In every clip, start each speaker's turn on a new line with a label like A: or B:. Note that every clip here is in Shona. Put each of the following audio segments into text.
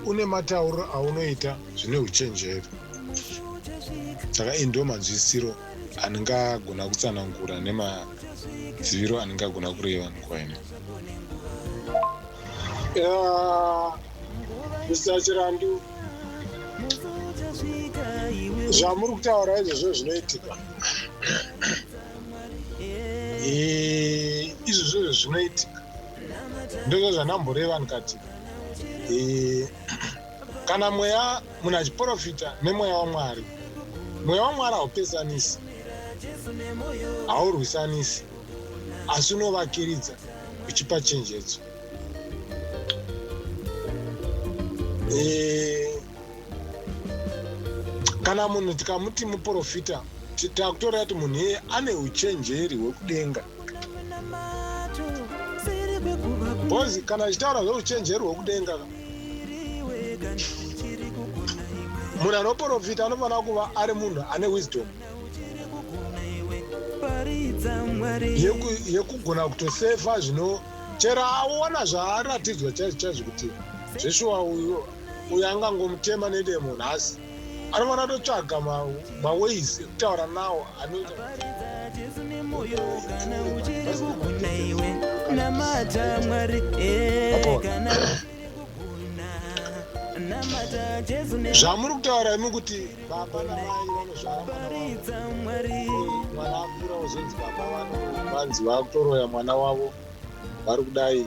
A: Une matauriro aunoita zvine uchenjeri. Saka iyi ndo manzwisisiro andingagona kutsanangura nemaziviro andingagona kureva nguva ino. Mr. Chirandu, zvamuri kutaura izvozvo zvinoitika. Izvozvo zvinoitika. Ndozvo zvandamboreva ndikati kana mweya munhu achiprofita nemweya waMwari, mweya waMwari haupesanisi, haurwisanisi, asi unovakiridza uchipa chenjedzo. Kana munhu tikamuti muprofita, takutoreva kuti munhu iyeye ane uchenjeri hwekudenga. Because kana achitaura zveuchenjeri hwekudenga, munhu anoprofita anofanira kuva ari munhu ane wisdom yekugona kutosefa zvino chero aona zvaaratidzwa chaizvo chaizvo kuti zveshuwa uyu uyu angangomutema nedemo nhasi anofanira kutotsvaga maways ekutaura nawo anoita. Zvamuri kutaura imi kuti baba namai vanozvara mwana wavo, mwana akura ozonzi baba vanzi vakutoroya mwana wavo vari kudai,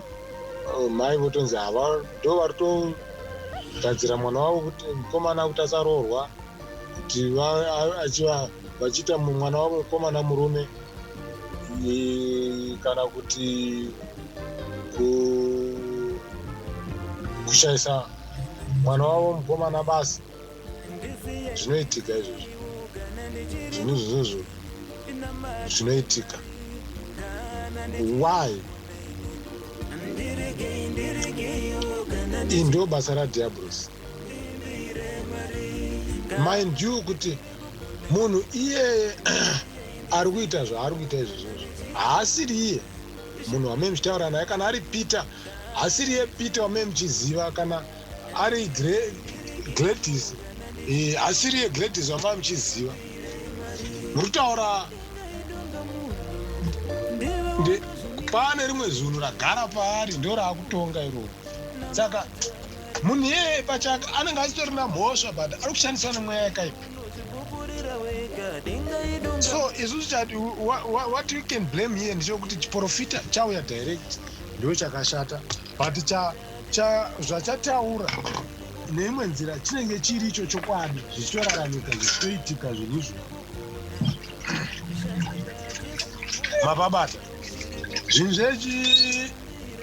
A: mai votonzi hava ndo vari togadzira mwana wavo kuti mukomana kuti asaroorwa, kuti vachiita mwana wavo mukomana murume, kana kuti kushaisa mwana wavo mukomana basa. Zvinoitika izvozvo, zvinhu izvozvo zvinoitika. Why? Iri ndo basa radhiabhurosi. Mind you kuti munhu iyeye ari kuita zvaari kuita izvozvozvo haasiri iye munhu wamee muchitaura naye. Kana ari Peter, haasiri iye Peter wamee muchiziva. Kana ari Gladys, haasiri iye Gladys wamee muchiziva. Muri kutaura pane rimwe zunhu ragara paari, ndo raakutonga iroro. Saka munhu iyeye pachake anenge asitorina mhosva, but ari kushandiswa nemweya yakaipa. So isusu chati what you can blame here ndechekuti chiprofita chauya direct ndo chakashata, but zvachataura neimwe nzira chinenge chiri icho chokwadi, zvichitoraramika, zvichitoitika zvinhu izvo. Mapabata zvinhu zvechi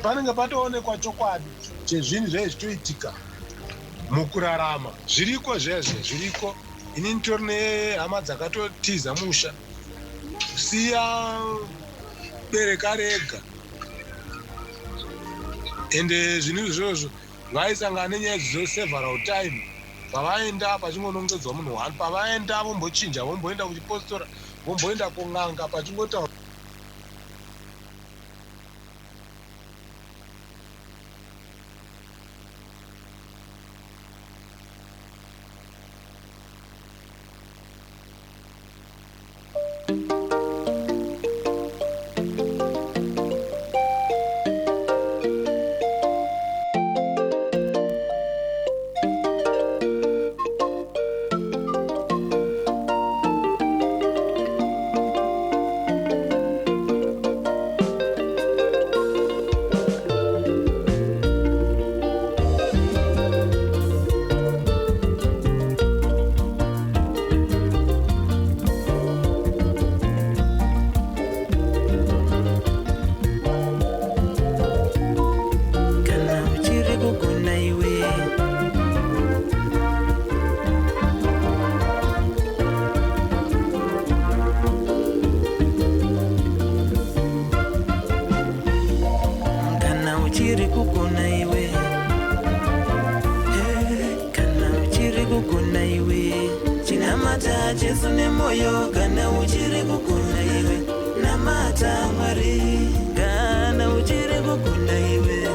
A: panenge patoonekwa chokwadi chezvinhu zvee zvichitoitika mukurarama. Zviriko zvezve, zviriko. Ini nditori nehama dzakatotiza musha kusiya bereka rega, ende zvinhu izvozvo vaisangana nenyaya idzodzo several time. Pavaenda pachingonongedzwa munhu one, pavaenda vombochinja, vomboenda kuchipostora, vomboenda kun'anga, pachingotaura.
B: Kana uchiri kugona iwe. Kana uchiri kugona iwe. Hey, kana uchiri kugona iwe. Chinamata Jesu nemoyo kana uchiri kugona iwe. Namata Mwari kana uchiri kugona iwe.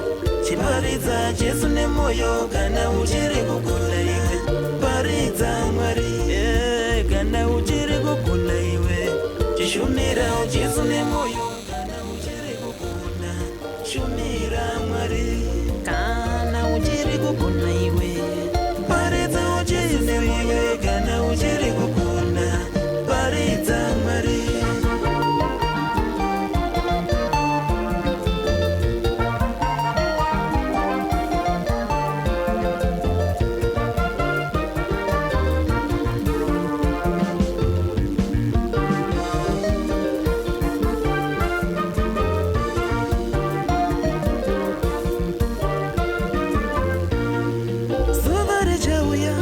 B: Chiparidza Jesu nemoyo kana uchiri. Shumira Jesu nemoyo kana uchiri kugona. Shumira Mwari kana uchiri kugona iwe. Paridza Jesu nemoyo kana uchiri kugona. Paridza Mwari. Zuva richauya,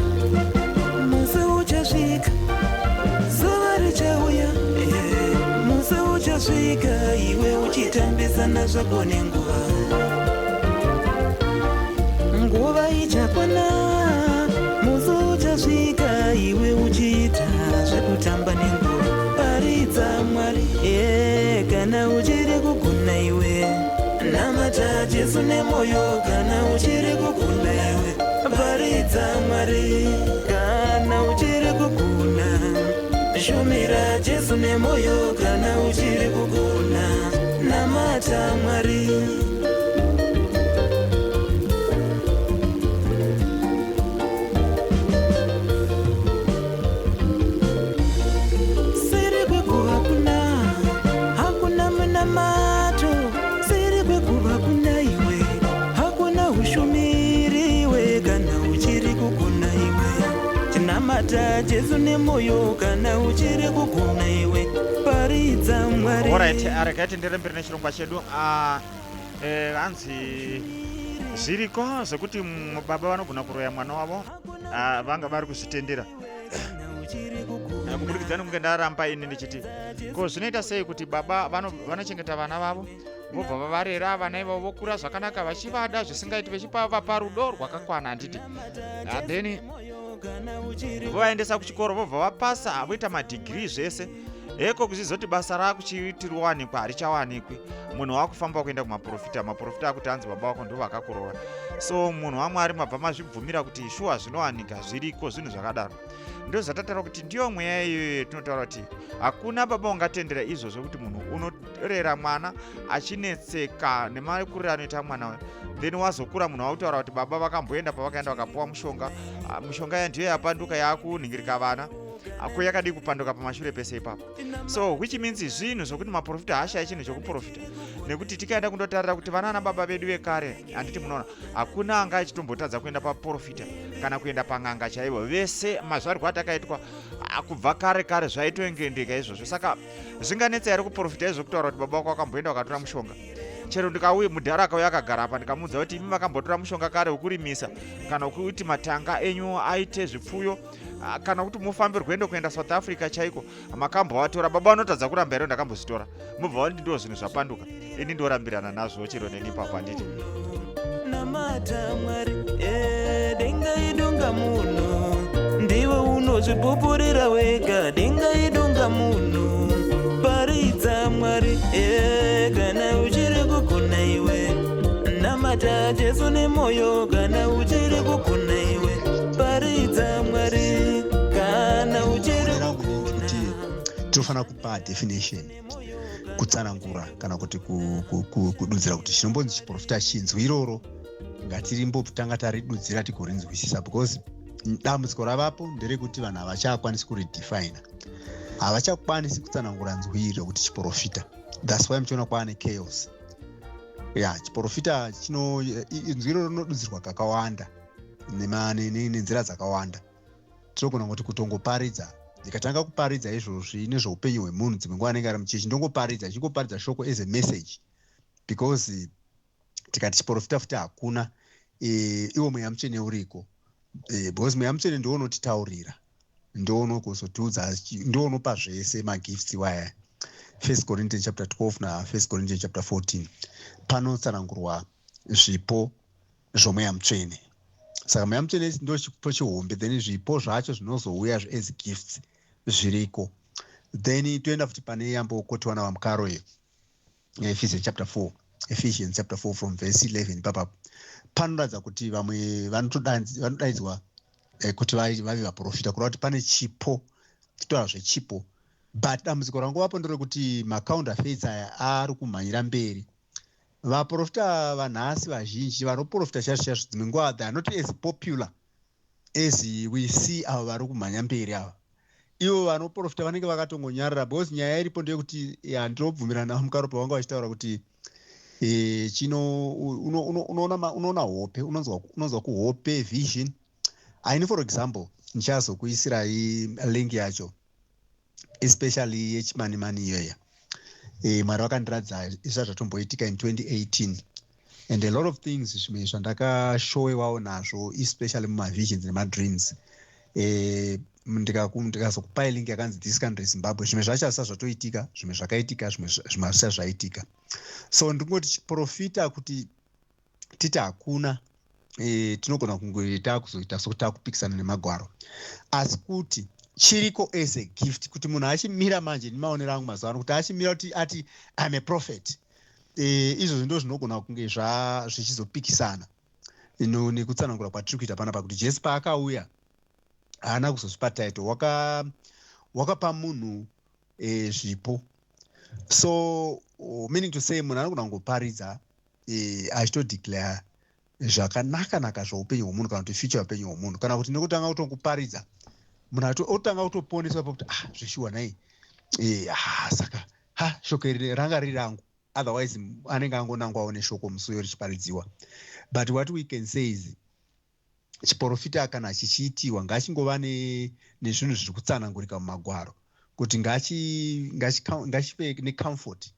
B: musi uchasvika. Zuva richauya, musi uchasvika, iwe uchitambisana zvako nenguva. Nguva ichakwana, musi uchasvika, iwe uchiita zvekutamba nenguva. Paridza Mwari, kana uchiri kugona iwe. Namata Jesu nemoyo kana uchiri kugona iwe. Paridza Mwari kana uchiri kugona. Shumira Jesu nemoyo kana uchiri kugona. Namata Mwari. Seri kwekuva hakuna, hakuna munamato. Seri kwekuva kuna iwe, hakuna ushumiri iwe kana uchiri kugona iwe. Chinamata Jesu nemoyo kana uchiri kugona iwe. Paridza Mwari.
C: Alright, regai tienderere mberi nechirongwa chedu. Hanzi zviriko zvekuti baba vanogona kuroya mwana wavo, vanga vari kuzvitendera kuburikidza nekunge ndaramba ini ndichiti, ko zvinoita sei kuti baba vanochengeta vana vavo, vobva vavarera vana ivavo, vokura zvakanaka, vachivada zvisingaiti, vechivapa rudo rwakakwana, handiti? Then vovaendesa kuchikoro, vobva vapasa, voita madhigirii, zvese. Eko kuzvizoti basa raakuchiti riwanikwa, harichawanikwi. Munhu wakufamba kuenda kumaprofita, maprofita akuti hanzi baba vako ndo vakakurova. So munhu waMwari, mabva mazvibvumira kuti shuwa zvinowanika, zviriko zvinhu zvakadaro. Ndo zvatataura kuti ndiyo mweya iyoyo yetinotaura kuti hakuna baba ungatendera izvozvo, kuti munhu unorera mwana achinetseka nemakuriro anoita mwana uyu, then wazokura munhu wakutaura kuti baba vakamboenda pavakaenda vakapuwa mushonga. Mishonga ya ndiyo yapanduka, yaakunhingirika vana. Ko yakadii kupanduka pamashure pese ipapo? So which means zvinhu zvokuti maprofita haashaya chinhu chokuprofita, nekuti tikaenda kundotarira kuti vana ana baba vedu vekare, handiti munoona, hakuna anga achitombotadza kuenda paprofita kana kuenda pang'anga chaivo. Vese mazvarwo atakaitwa, kubva kare kare zvaitoengendeka izvozvo. Saka zvinganetsa here kuprofita izvo, kutaura kuti baba vako vakamboenda vakatora mushonga? Chero ndikauya, mudhara akauya akagara apa, ndikamuudza kuti imi makambotora mushonga kare wekurimisa, kana kuti matanga enyu aite zvipfuyo, kana kuti mufambe rwendo kuenda South Africa chaiko, makambovatora baba, vanotadza kuramba here? Ndakambozvitora. Mubva vandi ndo zvinhu zvapanduka, ini ndorambirana nazvo chero neni ipapo, handiti?
B: Namata Mwari, denga idunga munhu, ndiwe unozvipupurira wega. Denga idunga munhu. Paridza Mwari, kana uchiri kugona iwe. Namata Jesu nemoyo kana uchiri kugona iwe. Paridza Mwari kana uchiri
D: Rangu
B: kugona.
D: Kuti tinofanira kupa definition, kutsanangura kana kuti kududzira kuti chinombonzi chiprofita. Chinzwi iroro ngatirimbotanga taridudzira tigorinzwisisa, because dambudziko ravapo nderekuti vanhu havachakwanisi kuridefina, havachakwanisi kutsanangura nzwi rekuti chiprofita. That's why muchiona kwaane chaos. Ya, chiprofita chino inzwi iroro rinodudzirwa kakawanda nenzira dzakawanda. Tinogona kuti kutongoparidza, ndikatanga kuparidza izvozvi nezveupenyu hwemunhu, dzimwe nguva anenge ari muchechi, ndongoparidza, ndichingoparidza shoko as a message, because tikati chiprofita futi hakuna. Iwo Mweya Mutsvene uriko, because Mweya Mutsvene ndiwo unotitaurira, ndiwo unokuzotiudza, ndiwo unopa zvese magifts iwaya. First Corinthians chapter 12 nafirst Corinthians chapter 14 panotsanangurwa zvipo zvoMweya Mutsvene. Saka Mweya Mutsvene ndo chipo chihombe, then zvipo zvacho zvinozouya as gifts zviriko. Then toenda futi pane yambokotiwa navamukaro iyo, Ephesians chapter 4, Ephesians chapter 4 from verse 11 papapo panoratidza kuti vamwe vanodaidzwa kuti vave vaprofita, kureva kuti pane chipo, titaura zvechipo. But dambudziko rangovapo nderekuti macounterfeits aya ari kumhanyira mberi. Vaprofita vanhasi vazhinji vanoprofita chaizvo chaizvo, dzimwe nguva they are not as popular as we see ava vari kumhanya mberi ava. Ivo vanoprofita vanenge vakatongonyarara, because nyaya iripo ndeyekuti handinobvumirana navo mukaropa vanga vachitaura kuti chino unoona hope, unonzwa kuhope vision aini. For example, ndichazokuisirai link yacho, especially yechimanimani iyoya. Mwari vakandiradza izva zvatomboitika in 2018 and a lot of things, zvimwe zvandakashowewawo nazvo, especially mumavisions nemadreams. Ndikazokupai link yakanzi "This Country Zimbabwe". Zvimwe zvacho hazvisati zvatoitika, zvimwe zvakaitika, zvimwe hazvisati zvaitika. So ndingoti chiprofita kuti titi hakuna, tinogona kunge taakuzoita sokuti taakupikisana nemagwaro, asi kuti chiriko as a gift. Kuti munhu achimira manje, nemaonero angu mazuva ano, kuti achimira kuti ati "I'm a prophet", izvozvo ndo zvinogona kunge zvichizopikisana nekutsanangura kwatiri kuita panapa, kuti Jesu paakauya haana kuzozvipa title, wakapa munhu zvipo. So meaning to say, munhu anogona kungoparidza achitodeclare zvakanaka-naka zveupenyu hwomunhu, kana kuti future yeupenyu hwomunhu, kana kuti nekutanga kutongoparidza munhu otanga kutoponeswa pakuti, "Ah, zveshuwa nai, ah, saka ha shoko iri ranga riri rangu." Otherwise anenge angonangwawo neshoko musi uyo richiparidziwa. But what we can say is, chiprofita kana chichiitiwa ngachingova nezvinhu zviri kutsanangurika mumagwaro, kuti ngachive necomfort,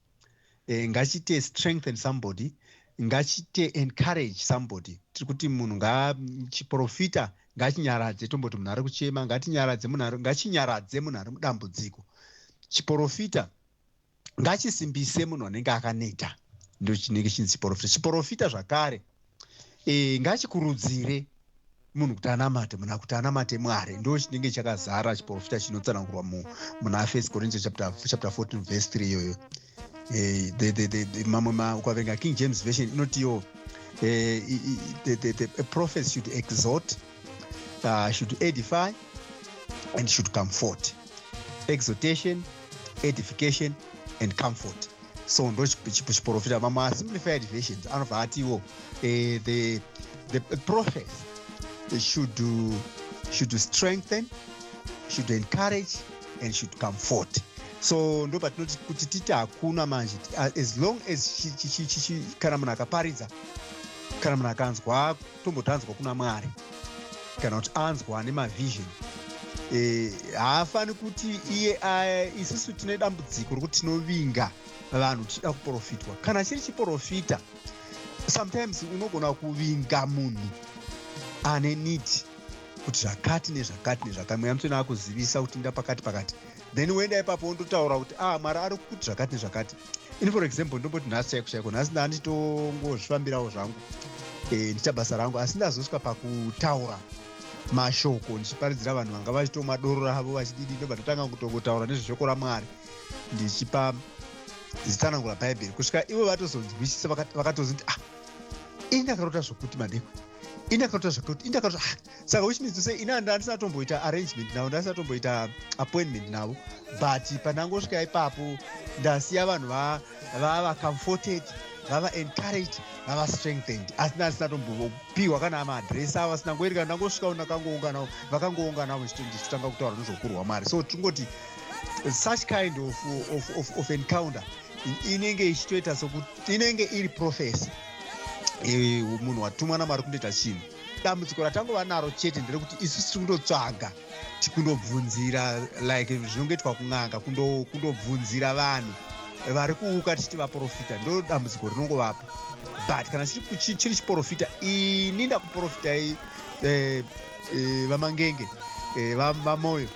D: ngachite strengthen somebody, ngachite encourage somebody. Tiri kuti munhu ngachiprofita ngachinyaradze, tomboti munhu ari kuchema, ngatinyaradze munhu, ngachinyaradze munhu ari mudambudziko. Chiprofita ngachisimbise munhu anenge akaneta, ndo chinenge chinzi chiprofita. Chiprofita zvakare ngachikurudzire munhu kuti anamate, munhu akuti anamate Mwari. Ndo chinenge chakazara chiprofita chinotsanangurwa muna First Corinthians chapter 14 verse 3 iyoyo. Mamwe ukaverenga King James Version inotiyo the prophet should exhort, should edify and should comfort. Exhortation, edification and comfort. So ndo chiprofita. Mamwe simplified versions anobva atiwo the prophet should strengthen, should encourage and should comfort. So ndo patinoti kuti titi hakuna manje, as long as kana munhu akaparidza, kana munhu akanzwa, tomboti anzwa kuna Mwari, kana kuti anzwa nemavision, haafani kuti iye. Isusu tine dambudziko rokuti tinovinga vanhu tichida kuprofitwa. Kana chiri chiprofita, sometimes unogona kuvinga munhu ane need kuti zvakati nezvakati nezvakati, Mweya Mutsvene akuzivisa kuti nda pakati pakati, then woenda ipapo wondotaura kuti, "Ah, Mwari ari kuti zvakati nezvakati." Ini, for example, ndomboti nhasi chaiko chaiko, nhasi ndanditongozvifambirawo zvangu, ndiita basa rangu, asi ndazosvika pakutaura mashoko ndichiparidzira vanhu vanga vachitomwa doro ravo vachididi. Ndobva ndatanga kutongotaura nezveshoko raMwari, ndichipa zitsanangura Bhaibheri, kusvika ivo vatozonzwisisa, vakatozoti, "Ah, ini ndakarota zvokuti madekwe, ini ndakarota zvokuti, ini ndakarota." Ah, saka which means to say, ini handisina tomboita arrangement navo, ndasina tomboita appointment navo, but pandangosvika ipapo ndasiya vanhu vava comforted, vava encouraged, vava strengthened, asi ndasina tombopiwa kana maadresi avo, asina ngoereka. Ndangosvikawo, ndakangounganawo, vakangounganawo, ndichitanga kutaura nezvokuru hwaMwari. So tingoti such kind of encounter inenge ichitoita sokuti inenge iri prophecy, munhu watumwa naMwari kundoita chinhu. Dambudziko ratangova naro chete nderekuti isusu tiri kundotsvaga, tikundobvunzira like zvinongoitwa kun'anga, kundobvunzira vanhu vari kuuka tichiti vaprofita. Ndo dambudziko rinongovapo. But kana chiri chiprofita, ini ndakuprofitai, vaMangenge, vaMoyo,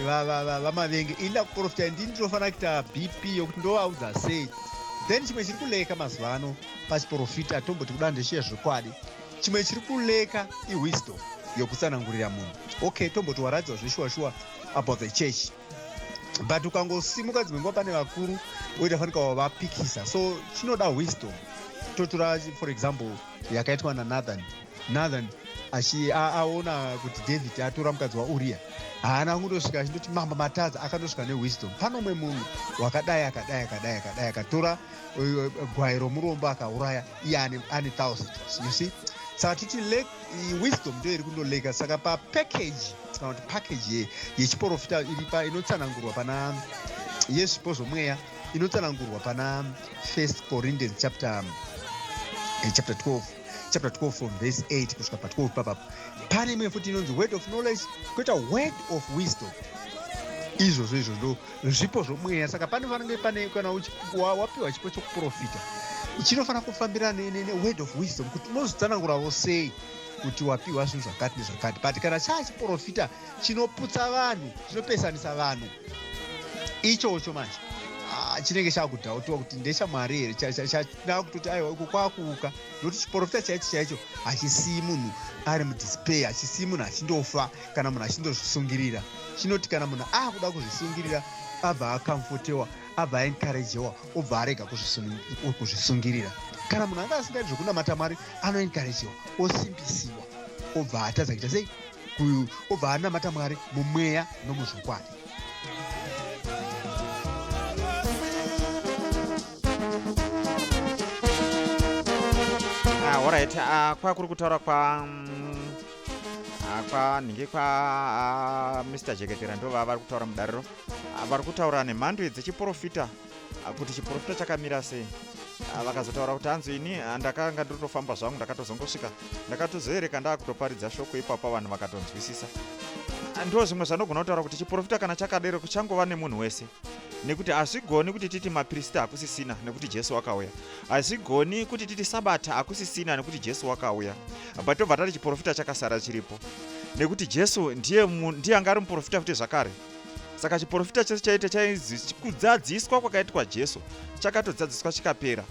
D: vaMavenge, ini ndakuprofitai, ndini ndinofanira kuita BP yokuti ndovaudza sei. Then chimwe chiri kuleka mazuva ano pachiprofita, tomboti kuda ndechezvokwadi, chimwe chiri kuleka iwisdom yokutsanangurira munhu. Okay, tomboti waradzwa zveshuwa shuwa about the church, but ukangosimuka dzimwe nguva pane vakuru woita fanika wavapikisa. So chinoda wisdom. Totora for example yakaitwa naNathan. Nathan achi aona kuti David atora mukadzi waUria, haana kundosvika achindoti mambo matadza, akandosvika newisdom. Pane umwe munhu wakadai akadai akadai akadai akatora gwai romurombo akauraya, iye ane thousands, you see. Saka titi wisdom ndo iri kundoleka. Saka papackage kana kuti package yechiprofita iri pa inotsanangurwa pana yezvipo zvomweya inotsanangurwa pana First Corinthians chapter 12, chapter 12 from verse 8 kusvika pa12 papapo, pane imwe futi inonzi word of knowledge, koita word of wisdom. Izvozvo izvo ndo zvipo zvomweya. Saka panofanira pane kana wapiwa chipo chokuprofita, chinofanira kufambirana neword of wisdom, kuti unozvitsananguravo sei kuti wapiwa zvinhu zvakati nezvakati. But kana chaachiprofita chinoputsa vanhu, chinopesanisa vanhu, ichocho manje chinenge chakudhautiwa kuti ndechamwari here. Chakutoti aiwa, uko kwakuuka, nokuti chiprofita chaicho chaicho hachisii munhu ari mudespair, hachisii munhu achindofa kana munhu achindozvisungirira. Chinoti kana munhu akuda kuzvisungirira, abva akamfotewa, abva aencouragewa, obva arega kuzvisungirira. Kana munhu anga asingaiti zvokunamata Mwari, anoencouragewa, osimbisiwa, obva atadza kuita sei, obva anamata Mwari mumweya nomuzvokwadi.
C: Alright, kwakuri kutaura kwa nhingi kwa Mr Jeketera, ndova vari kutaura mudariro. Vari kutaura nemhando dzechiprofita, kuti chiprofita chakamira sei. Vakazotaura kuti hanzi ini ndakanga ndiri zvangu, ndakatozongosvika, ndakatozoereka ndaakutoparidza shoko ipapa, vanhu vakatonzwisisa. Ndo zvimwe zvanogona kutaura kuti chiprofita kana chakadero kuchangova nemunhu wese, nekuti hazvigoni kuti titi mapirisita hakusisina nekuti Jesu akauya. Hazvigoni kuti titi Sabata hakusisina nekuti Jesu wakauya, but tobva tati chiprofita chakasara chiripo nekuti Jesu ndiye anga ari muprofita futi zvakare. Saka chiprofita chese chaita chainzi kudzadziswa kwakaitwa Jesu chakatodzadziswa chikapera.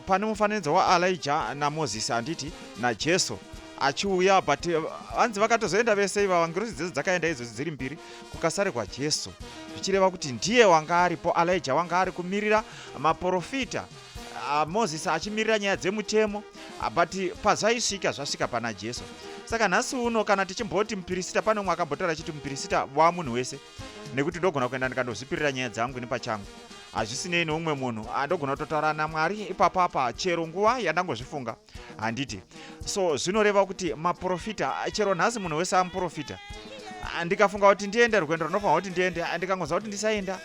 C: Pane mufananidzo waElija naMozisi, handiti, naJesu achiuya, but vanzi vakatozoenda vese ivava, ngirozi dzese dzakaenda idzodzo dziri mbiri, kukasarirwa Jesu, zvichireva kuti ndiye wanga aripo. Elija wanga ari kumirira maprofita, Mozisi achimirira nyaya dzemutemo, but pazvaisvika zvasvika pana Jesu. Saka nhasi uno kana tichimboti mupirisita, pane umwe akambotaura achiti mupirisita wamunhu wese, nekuti ndogona kuenda ndikandozvipirira nyaya dzangu nepachangu, hazvisinei neumwe munhu. Ndogona kutotaura naMwari ipapo apa chero nguva yandangozvifunga, handiti? So zvinoreva kuti maprofita chero nhasi munhu wese amuprofita. Ndikafunga kuti ndiende rwendo runofanira kuti ndiende, ndikangonzwa kuti ndisaenda,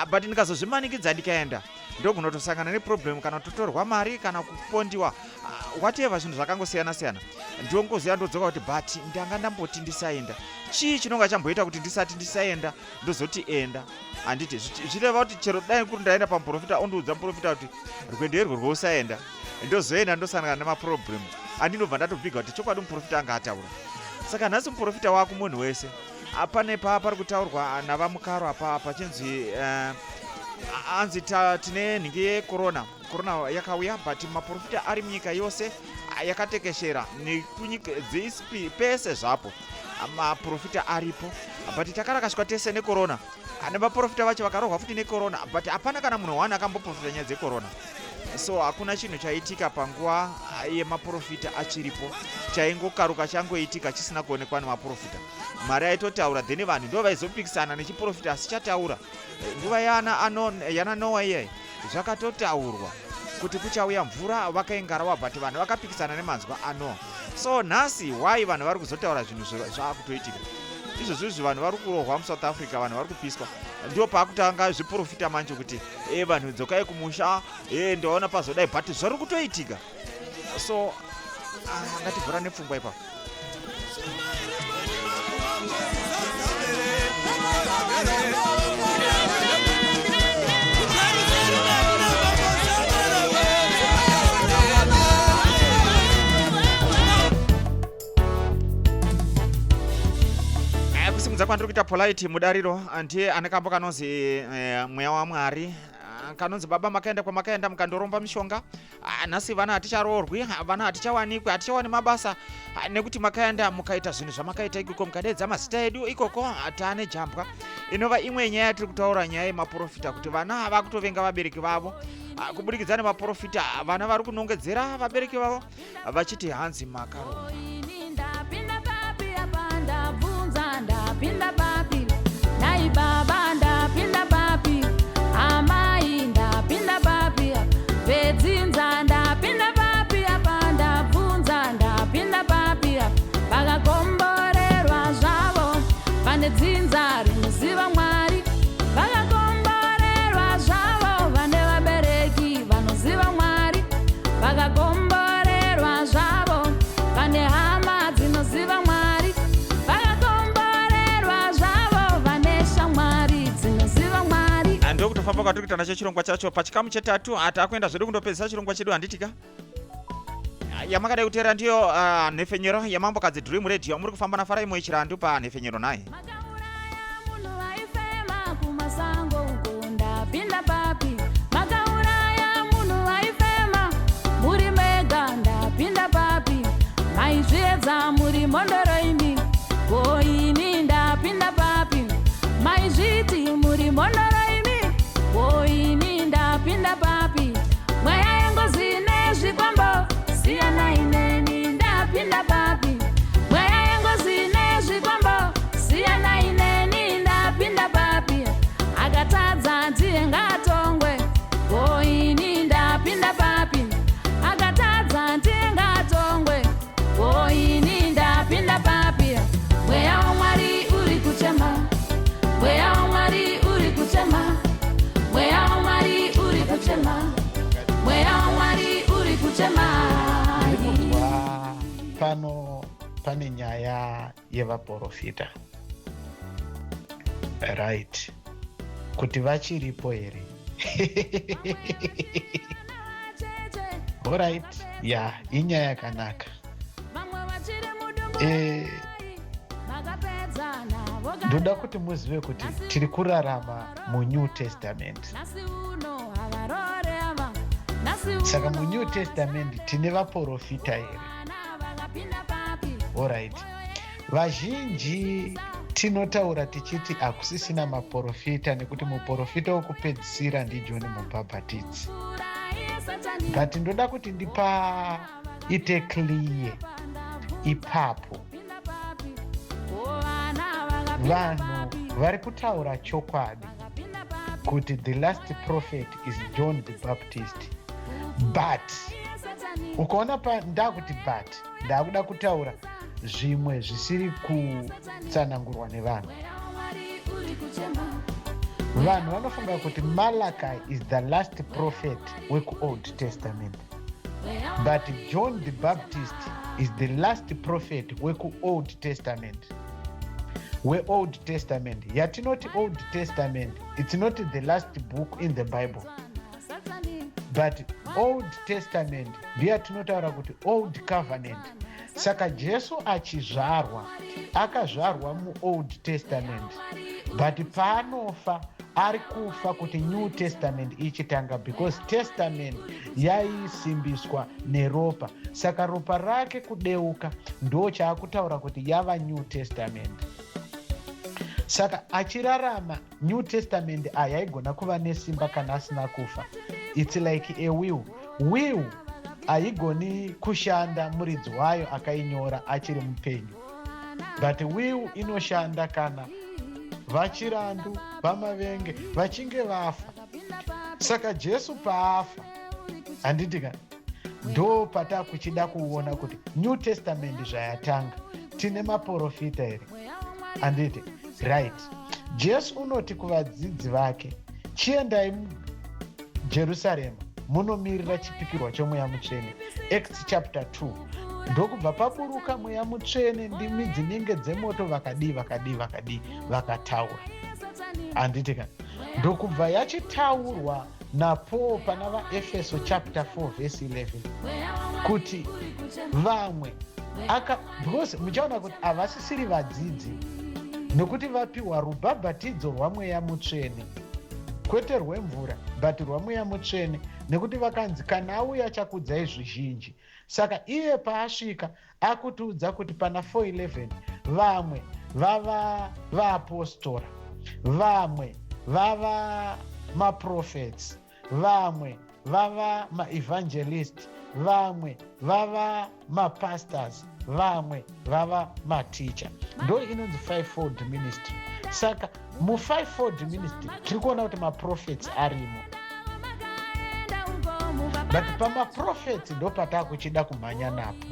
C: but ndikazozvimanikidza ndikaenda, ndogona kutosangana neproblem, kana kutotorwa mari, kana kupondiwa, whatever, zvinhu zvakangosiyana siyana. Ndongoziva ndodzoka kuti but ndanga ndamboti ndisaenda. Chii chinonga chamboita kuti ndisati ndisaenda ndozoti enda, handiti? Zvireva kuti chero dai kuri ndaenda pamuprofita, ondiudza muprofita kuti rwendo irwo rwousaenda, ndozoenda ndosangana nemaproblem, andinobva ndatobviga kuti chokwadi muprofita anga ataura. Saka nhasi muprofita waku munhu wese. Pane pa pari kutaurwa navaMukaro apa pachinzi anzi tine nhingi yecorona, corona yakauya, but maprofita ari munyika yose yakatekeshera nekunyika dzesp pese zvapo maprofita aripo, but takarakashwa tese necorona, nevaprofita vacho vakarohwa futi necorona, but hapana kana munhu one akamboprofita nyaya dzecorona. So hakuna chinhu chaitika panguva yemaprofita achiripo chaingokaruka changoitika chisina kuonekwa nemaprofita. Mwari aitotaura, then vanhu ndo vaizopikisana nechiprofita asi chataura. Nguva yana Noa iyai zvakatotaurwa kuti kuchauya mvura, vakaingarawa, but vanhu vakapikisana nemanzwa aNoa. So nhasi why vanhu vari kuzotaura zvinhu zvaakutoitika izvozvo izvi? Vanhu vari kurohwa muSouth Africa, vanhu vari kupiswa, ndio paakutanga zviprofita manje kuti vanhu dzokai kumusha, ndaona pazodai, but zvari kutoitika. So ngativhura nepfungwa ipapo. Kusimudza kwandiri kuita Polite mudariro, ndiye ane kambo kanonzi Mweya waMwari, kanonzi baba makaenda kwamakaenda mukandoromba mishonga. Nhasi vana haticharoorwi, vana hatichawanikwi, hatichawani mabasa, nekuti makaenda mukaita zvinhu zvamakaita ikoko, mukadeedza mazita edu ikoko, taane jambwa. Inova imwe nyaya yatiri kutaura, nyaya yemaprofita, kuti vana vakutovenga vabereki vavo kuburikidza nemaprofita. Vana vari kunongedzera vabereki vavo vachiti hanzi makaromba. Ndokufamba kwatiri kuita nacho chirongwa chacho pachikamu chetatu. Takuenda zvedu kundopedzisa chirongwa chedu, handitika? Yamakadai kuteera ndiyo nhefenyero yaMambokadzi Dream Radio. Muri kufamba naFarai Moyo Chirandu panhefenyero naye.
E: Makauraya munhu waifema kumasango uko, ndapinda papi? Makauraya munhu waifema muri mega, ndapinda papi? Maizviedza muri mhondoro imi, ko ini ndapinda papi? Maizviti muri mhondoro imi, ko ini ndapinda papi? Mweya yengozi nezvikwambo, siyanai neni, ndapinda papi? Mweya yengozi nezvikwambo, siyanai neni, ndapinda papi? Akatadza ndiye ngaatongwe, ko ini ndapinda papi? Akatadza ndiye ngaatongwe, ko ini ndapinda papi? Mweya waMwari uri kuchema, mweya waMwari uri kuchema, mweya waMwari uri kuchema, mweya waMwari uri kuchema.
F: Ndiri kunzwa pano pane nyaya yevaprofita, right, kuti vachiripo here? Alright, ya, inyaya yakanaka. Ndoda kuti muzive kuti tiri kurarama muNew Testament. Saka muNew Testament tine vaprofita here? Alright, vazhinji tinotaura tichiti hakusisina maprofita nekuti muprofita wekupedzisira ndiJohn Mubhabhatidzi, but ndoda kuti ndipaite clear ipapo. Vanhu vari kutaura chokwadi kuti the last prophet is John the Baptist, but ukaona pa ndakuti but ndakuda kutaura zvimwe zvisiri kutsanangurwa nevanhu. Vanhu vanofunga kuti Malachi is the last prophet wekuOld Testament, but John the Baptist is the last prophet wekuOld Testament, weOld Testament. Yatinoti Old Testament, it's not the last book in the Bible, but Old Testament ndiyatinotaura kuti Old Covenant. Saka Jesu achizvarwa, akazvarwa muOld Testament, but paanofa ari kufa kuti New Testament ichitanga, because Testament yaisimbiswa neropa. Saka ropa rake kudeuka ndo chaakutaura kuti yava New Testament. Saka achirarama, New Testament hayaigona kuva nesimba kana asina kufa. It's like a will. Will haigoni kushanda muridzi wayo akainyora achiri mupenyu, but will inoshanda kana vaChirandu, vaMavenge vachinge vafa. Saka Jesu paafa, handiti ka, ndo patakuchida kuona kuti New Testament zvayatanga, tine maprofita here, handiti? Right, Jesu unoti kuvadzidzi vake, "Chiendai Jerusarema munomirira chipikirwa choMweya Mutsvene," Acts chapter 2. Ndokubva paburuka Mweya Mutsvene, ndimi dzinenge dzemoto, vakadii, vakadii, vakadii, vakataura, handiti ka? Ndokubva yachitaurwa naPaul pana vaEfeso chapter 4 verse 11 kuti vamwe aka, because muchaona kuti havasisiri vadzidzi nokuti vapiwa rubhabhatidzo rwaMweya Mutsvene, kwete rwemvura but rwaMweya Mutsvene, nekuti vakanzi kana auya achakudzai zvizhinji. Saka iye paasvika akutiudza kuti pana 411 vamwe vava vaapostora, vamwe vava maprophets, vamwe vava maevangelist, vamwe vava mapastors, vamwe vava maticha. Ndo inonzi fivefold ministry. Saka mufivefold ministry tiri kuona kuti maprophets arimo, but pamaprophets ndo pataakuchida kumhanya napo.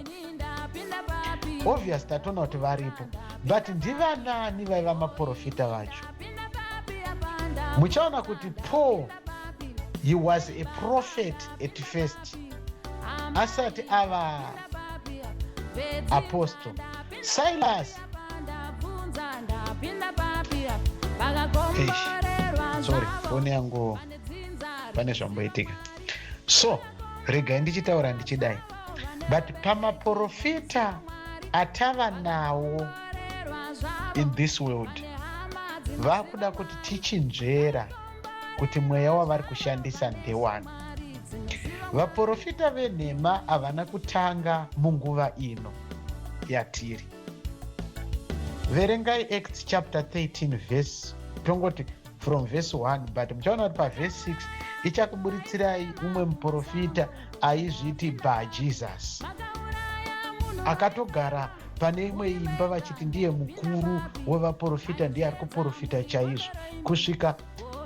F: Obvious, tatoona kuti varipo, but ndivanani vaiva maprofita vacho? Muchaona kuti Paul, he was a prophet at first asati ava apostle. Silas. Eish. Sorry, foni yangu pane zvamboitika. So regai ndichitaura ndichidai, but pamaprofita atava nawo in this world, vakuda kuti tichinzvera kuti mweya wavari kushandisa ndewani. Vaprofita venhema havana kutanga munguva ino yatiri. Verengai Acts chapter 13 verse, tongoti from verse 1, but muchaona kuti pavhesi 6 ichakuburitsirai umwe muprofita aizviti Bajesus, akatogara pane imwe imba vachiti ndiye mukuru wevaprofita, ndiye ari kuprofita chaizvo, kusvika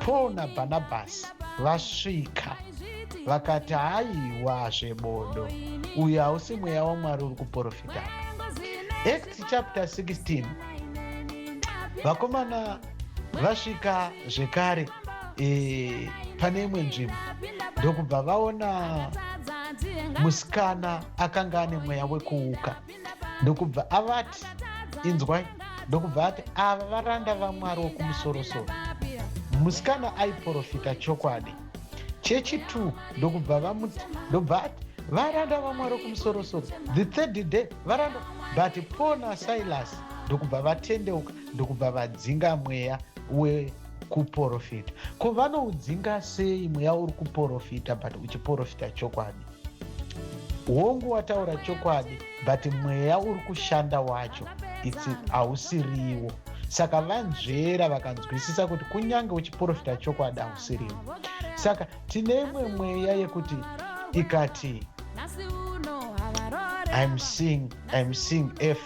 F: Paul naBhanabhasi vasvika vakati, "Haiwa, zvebodo, uyu hausi mweya waMwari uri kuprofita." Acts chapter 16, vakomana vasvika zvekare pane imwe nzvimbo, ndokubva vaona musikana akanga ane mweya wekuuka, ndokubva avati, "Inzwai," ndokubva ati, "Ava varanda vaMwari wokumusorosoro." Musikana aiprofita chokwadi. Chechi2, ndokubva vamuti, ndobva ati, "Varanda vaMwari wokumusorosoro." The third day, varanda. But Paul naSilas ndokubva vatendeuka, ndokubva vadzinga mweya wekuprofita. Ko vanoudzinga sei mweya uri kuprofita but uchiprofita chokwadi? Hongu, wataura chokwadi, but mweya uri kushanda wacho its hausiriwo. Saka vanzvera vakanzwisisa kuti kunyange uchiprofita chokwadi, hausiriwo. Saka tine imwe mweya yekuti ikati, I'm seeing F,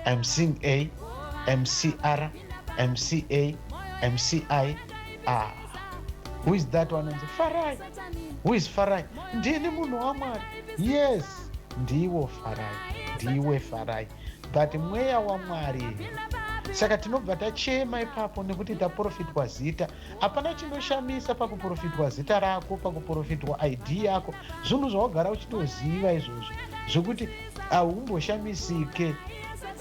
F: I'm seeing A, I'm C R, I'm C A, I'm C I. Ah, who is that one? Anzi Farai. Who is Farai? Ndini munhu waMwari. Yes, ndiwo Farai, ndiwe Farai, but mweya waMwari. Saka tinobva tachema ipapo nekuti taprofitwa zita. Hapana chinoshamisa pakuprofitwa zita rako, pakuprofitwa ID yako, zvinhu zvawagara uchitoziva izvozvo, zvekuti haumboshamisike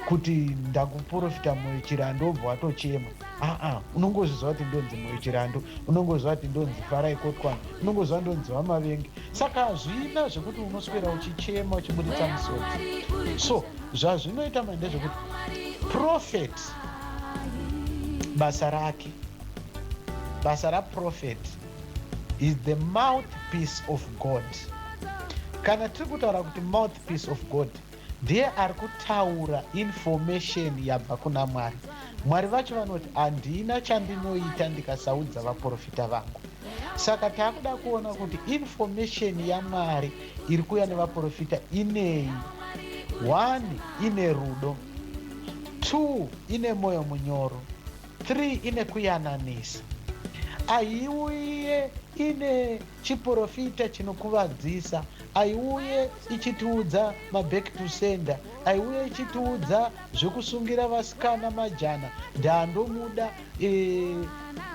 F: kuti ndakuprofita Moyo Chirando, obva watochema. Aa, unongozviziva kuti ndonzi Moyo Chirando, unongoziva kuti ndonzi Farai Kotwana, unongoziva ndonzi Vamavengi. Saka hazvina zvekuti unoswera uchichema, uchibuditsa musodzi. So zvazvinoita ma ndezvekuti prophet, basa rake, basa raprophet is the mouthpiece of God. Kana tiri kutaura kuti mouthpiece of God, ndiye ari kutaura information yabva kuna Mwari. Mwari vacho vanoti, "Handina chandinoita ndikasaudza vaprofita vangu." Saka taakuda kuona kuti information yaMwari iri kuuya nevaprofita inei. One, ine rudo. Two, ine mwoyo munyoro. Three, ine kuyananisa. Haiuye ine chiprofita chinokuvadzisa, aiuye ichitiudza maback to sender, aiuye ichitiudza zvekusungira vasikana majana. Ndandomuda,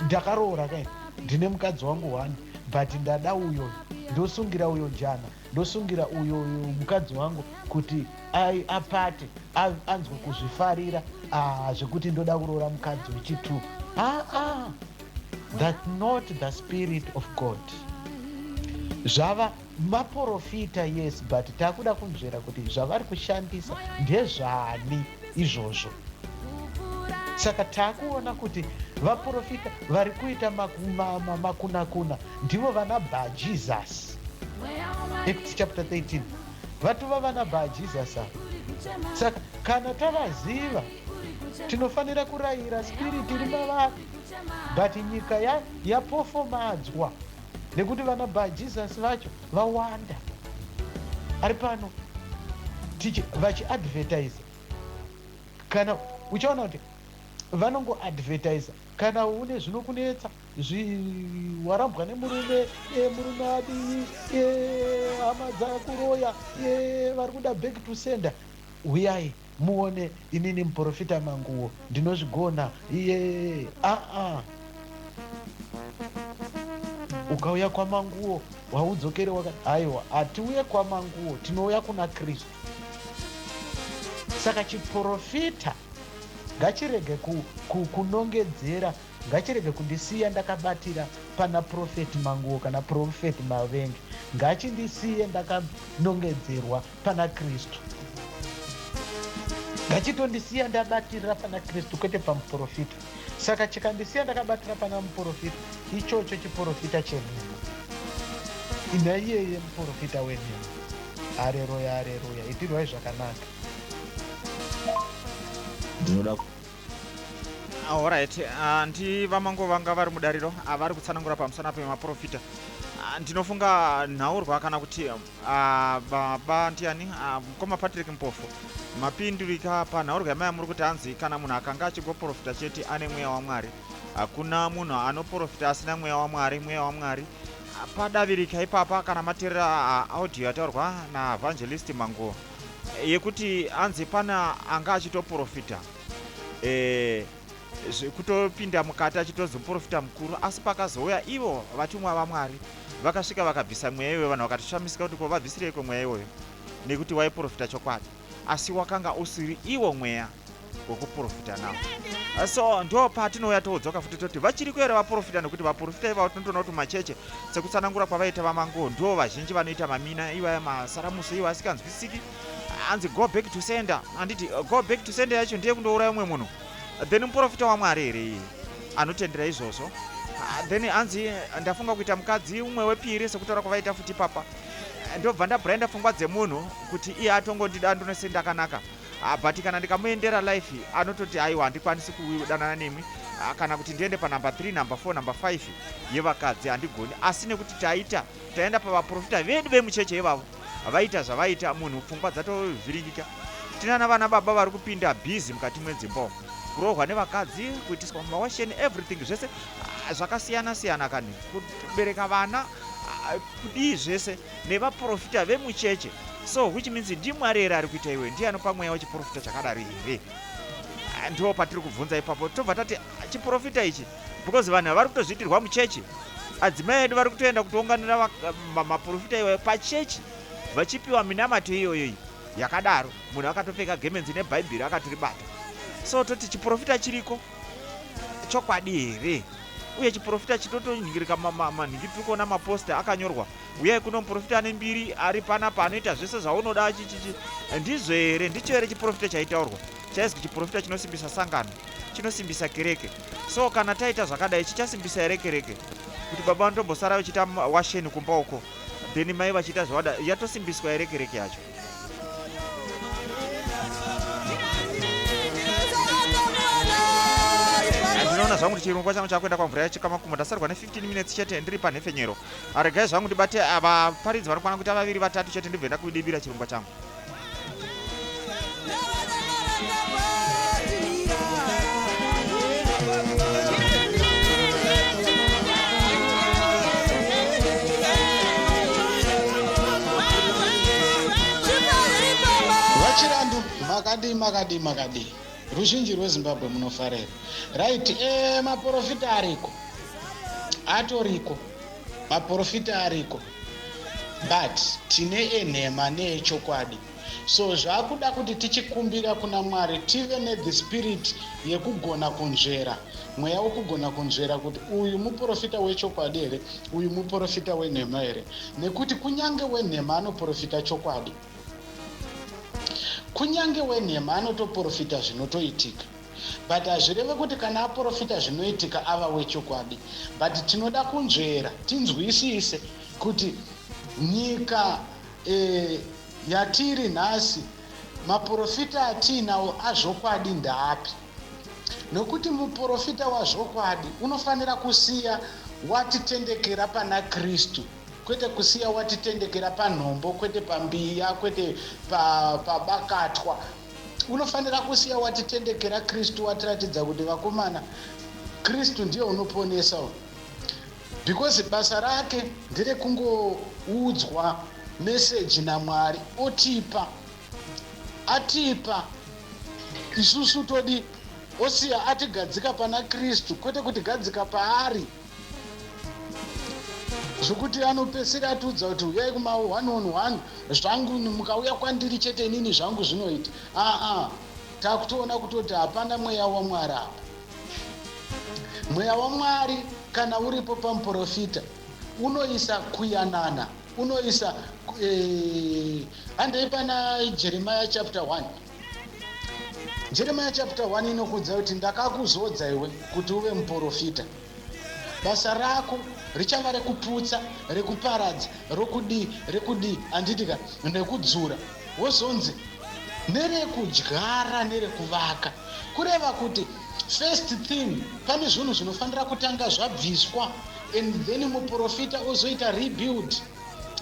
F: ndakaroora kai, ndine mukadzi wangu one, but ndada uyo, ndosungira uyo jana, ndosungira uyo mukadzi wangu kuti apate, anzwe kuzvifarira zvekuti ndoda kuroora mukadzi wechi2. Aa, that not the spirit of God. Zvava maprofita, yes, but takuda kunzvera kuti zvavari kushandisa ndezvani izvozvo. Saka taakuona kuti vaprofita vari kuita makunakuna ndivo vana Bajesus. Acts chapter 13, vatova vana Bajesus ava. Saka kana tavaziva, tinofanira kurayira spirit iri mavari. But nyika yapofomadzwa nekuti vana Bajesus vacho vawanda ari pano vachiadvertisa. Kana uchaona kuti vanongoadvertisa, kana une zvinokunetsa, warambwa nemurume, murume adii, hama dzakuroya, vari kuda back to sender, uyai muone inini muprofita Manguwo, ndinozvigona iye. Aa, ukauya kwaManguwo waudzokere waka. Aiwa, hatiuye kwaManguwo, tinouya kuna Kristu. Saka chiprofita ngachirege kunongedzera. Ngachirege kundisiya ndakabatira pana Profeti Manguwo kana Profeti Mavenge. Ngachindisiye ndakanongedzerwa pana Kristu. Ngachitondisiya ndabatirira pana Kristu, kwete pamuprofita. Saka chikandisiya ndakabatira pana muprofita, ichocho chiprofita chenhema. Naiyeye muprofita wenhema. Hareruya, hareruya. Itirwai zvakanaka.
G: Ndinoda.
C: Alright, ndi VaMango vanga vari mudariro, vari kutsanangura pamusana pemaprofita. Ndinofunga nhaurwa kana kuti baba ndiani, mukoma Patrick Mpofu, mapindurika panhaurwa yamaya muri kuti hanzi kana munhu akanga achingoprofita chete ane mweya waMwari. Hakuna munhu anoprofita asina mweya waMwari. Mweya waMwari padavirika ipapa. Kana materera audio yataurwa naEvangelist Mango yekuti hanzi pana anga achitoprofita, kutopinda mukati achitozi muprofita mukuru, asi pakazouya ivo vatumwa vaMwari vakasvika vakabvisa mweya iyoyo, vanhu vakatoshamisika kuti ko vabvisireiko mweya iwoyo, nekuti waiprofita chokwadi, asi wakanga usiri iwo mweya wekuprofita nawo. So ndo patinouya toudzoka futi toti vachiri here vaprofita? Nekuti vaprofita ivavo tinotoona kuti macheche, sekutsanangura kwavaita VaMango, ndo vazhinji vanoita mamina iwaya, masaramuso iwo asikanzwisiki. Hanzi go back to sender, handiti? Go back to sender yacho ndiye kundouraya umwe munhu. Then muprofita waMwari here iye anotendera izvozvo? Then hanzi ndafunga kuita mukadzi umwe wepiri, sekutaura kwavaita futi papa, ndobva ndabrainda pfungwa dzemunhu kuti iye atongondida ndonese ndakanaka. But kana ndikamuendera life, anototi aiwa, handikwanisi kudanana nemwi, kana kuti ndiende panumber 3, number 4, number 5 yevakadzi, handigoni. Asi nekuti taita taenda pavaprofita vedu vemucheche ivavo, vaita zvavaita, munhu pfungwa dzatovhiringika. Tinana vana baba vari kupinda busy mukati mwedzimba umu, kurohwa nevakadzi, kuitiswa mawasheni, everything, zvese zvakasiyana siyana, kani kubereka vana, kudii, zvese nevaprofita vemucheche. So which means ndiMwari here ari kuita iwe? Ndiye anopa mweya wechiprofita chakadaro here? Ndo patiri kubvunza ipapo. Tobva tati chiprofita ichi, because vanhu vari kutozviitirwa muchechi, adzimai edu vari kutoenda kutounganira maprofita iwayo pachechi, vachipiwa minamato iyoyo yakadaro, munhu akatopfeka gemenzi nebhaibheri akatoribata. So toti chiprofita chiriko chokwadi here? Uye chiprofita chitotonhingirika manhingi, tiri kuona maposta akanyorwa, "Uyai kuno, muprofita ane mbiri ari panapa, anoita zvese zvaunoda," chichichi. Ndizvo here? Ndicho here chiprofita chaitaurwa, chaizwi chiprofita chinosimbisa sangano, chinosimbisa kereke? So kana taita zvakadai, chichasimbisa here kereke, kuti baba vanotombosara vachiita washeni kumba uko, then mai vachiita zvavada? Yatosimbiswa here kereke yacho? Ndinoona zvangu kuti chirongwa changu chakuenda kwamvura yachika makumbo. Ndasarwa ne15 minutes chete ndiri panhefenyero. Regai zvangu ndibate vaparidzi vanokwana kuita vaviri, vatatu chete, ndibve ndakudibira chirongwa changu.
H: VaChirandu, makadii, makadii, makadii? Ruzhinji rweZimbabwe munofarira. Right, maprofita ariko, atoriko maprofita ariko, but tine enhema neechokwadi. So zvakuda kuti tichikumbira kuna Mwari tive nethe spirit yekugona kunzvera, mweya wekugona kunzvera kuti uyu muprofita wechokwadi here, uyu muprofita wenhema here, nekuti kunyange wenhema anoprofita chokwadi, kunyange wenhema anotoprofita zvinotoitika, but hazvireve kuti kana aprofita zvinoitika ava wechokwadi. But tinoda kunzvera tinzwisise kuti nyika yatiri nhasi, maprofita atiinawo azvokwadi ndaapi, nokuti muprofita wazvokwadi unofanira kusiya watitendekera pana Kristu, kwete kusiya watitendekera panhombo, kwete pambiya, kwete pabakatwa. Unofanira kusiya watitendekera Kristu, watiratidza kuti vakomana, Kristu ndiye unoponesa, because basa rake nderekungoudzwa meseji naMwari, otipa, atipa isusu todi, osiya atigadzika pana Kristu, kwete kutigadzika paari zvokuti anopesera atiudza kuti uyai kuma 1 on 1 zvangu, mukauya kwandiri chete inini zvangu zvinoita. Aa, takutoona kutoti hapana mweya waMwari apa. Mweya waMwari kana uripo pamuprofita unoisa kuyanana, unoisa handei pana Jeremiah chapter 1. Jeremiah chapter 1 inokudza kuti ndakakuzodza iwe kuti uve muprofita. Basa rako richava rekuputsa, rekuparadza, rokudii, rekudii, handiti ka, nekudzura. Wozonzi nerekudyara nerekuvaka. Kureva kuti first thing pane zvinhu zvinofanira kutanga zvabviswa and then muprofita ozoita rebuild.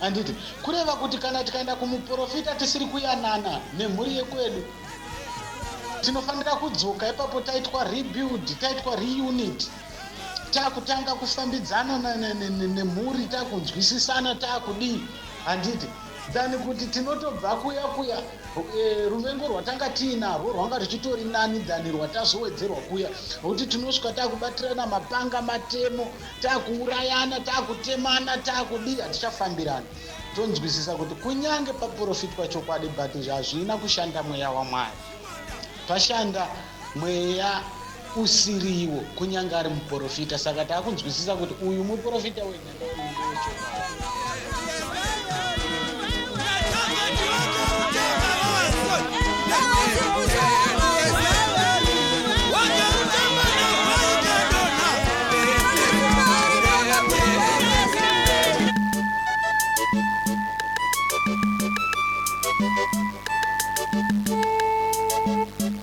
H: Handiti? Kureva kuti kana tikaenda kumuprofita tisiri kuyanana nemhuri yekwedu, tinofanira kudzoka ipapo taitwa rebuild, taitwa reunit, takutanga kufambidzana nemhuri, takunzwisisana, takudii. Handiti? Than kuti tinotobva kuya kuya e, ruvengo rwatanga tiinarwo rwanga ruchitori nani than rwatazowedzerwa kuya, nokuti tinosvika takubatirana mapanga, matemo, takuurayana, takutemana, takudii, hatichafambirana. Tonzwisisa kuti kunyange paprofitwa chokwadi, but hazvina kushanda mweya waMwari, pashanda mweya usiriwo, kunyange ari muprofita. Saka takunzwisisa kuti uyu muprofita wenhema, uyu ndewechokwadi.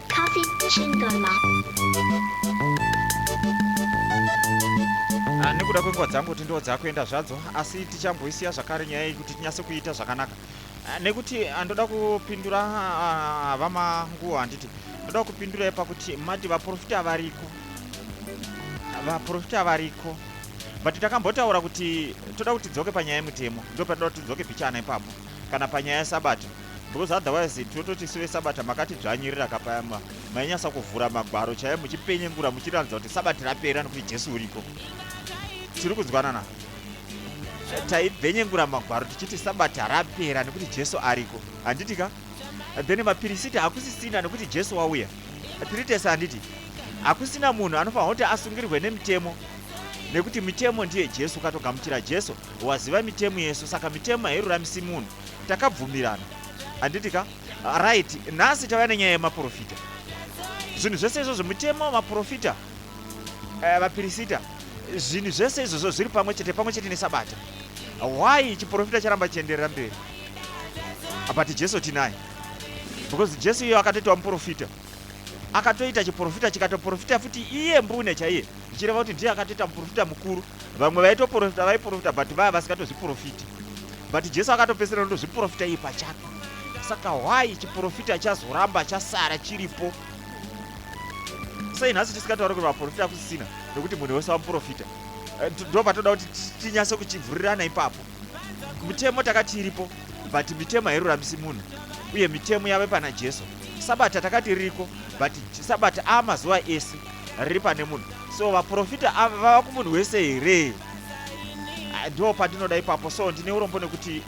C: Coffee Chingoma. Ah, nekuda kwenguva dzangu kuti ndo dzakuenda zvadzo, asi tichamboisiya zvakare nyaya iyi kuti tinyase kuita zvakanaka. Ah, nekuti andoda kupindura ah, vamanguo, handiti ndoda kupindurai pakuti mati vaprofita variko, vaprofita variko, but takambotaura kuti toda kuti tidzoke panyaya yemutemo, ndo patoda kuti tidzoke pichana ipapo kana panyaya yesabata, because otherwise tinototi isu vesabata makatidzvanyirira kapaya, mainyasa kuvhura magwaro chaiyo muchipenyengura muchiratidza kuti sabata rapera nekuti Jesu uriko. Tiri kunzwanana? Taibvenyengura magwaro tichiti sabata rapera nekuti Jesu ariko, handiti ka? Then mapirisita hakusisina nekuti Jesu wauya, tiri tese, handiti? Hakusina munhu anofanira kuti asungirirwe nemitemo nekuti mitemo ndiye Jesu. Ukatogamuchira Jesu waziva mitemo yesu, saka mitemo hairuramisi munhu, takabvumirana, handiti ka? Right, nhasi tauya nenyaya yemaprofita. Zvinhu zvese izvozvo, mitemo, maprofita, vapirisita, zvinhu zvese izvozvo zviri pamwe chete, pamwe chete nesabata. Why chiprofita charamba chienderera mberi, but Jesu tinaye? Because Jesu iye akatoitwa muprofita, akatoita chiprofita chikatoprofita futi iye mbune chaiye, zvichireva kuti ndiye akatoita muprofita mukuru. Vamwe vaitoprofita vaiprofita, but vaya vasingatozviprofiti, but Jesu akatopedzisira notozviprofita iye pachake. Saka why chiprofita chazoramba chasara chiripo? Sei nhasi tisingatauri kuti vaprofita kusisina nekuti munhu wese wamuprofita? Ndo patoda kuti tinyase kuchivhurirana ipapo. Mitemo takati iripo, but mitemo hairuramisi munhu, uye mitemo yave pana Jesu. Sabata takati ririko, but sabata amazuva ese riri pane munhu. So vaprofita vava kumunhu wese here? Ndo pandinoda ipapo. So ndine urombo nekuti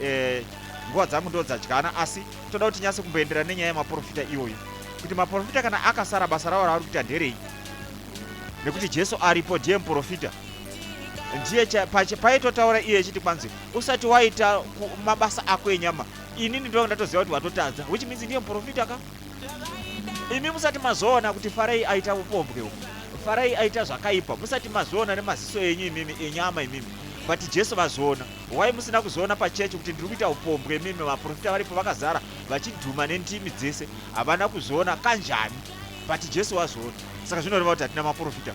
C: nguva dzangu ndo dzadyana, asi toda kuti tinyase kumboenderana nenyaya yemaprofita iyoyo, kuti maprofita kana akasara, basa ravo ravari kuita nderei? Nekuti Jesu aripo, ndiye muprofita, ndiye paitotaura iye echiti kwanzi usati waita mabasa ako enyama, inini ndo ndatoziva kuti watotadza, which means ndiye muprofita ka. Imi musati mazoona kuti Farai aita upombwe uku, Farai aita zvakaipa, musati mazoona nemaziso enyu imimi enyama imimi, but Jesu vazoona. Why musina kuzoona pachechi kuti ndiri kuita upombwe imimi? Vaprofita varipo vakazara vachidhuma nendimi dzese, havana kuzoona kanjani, but Jesu wazoona. Saka zvinoreva kuti hatina maprofita.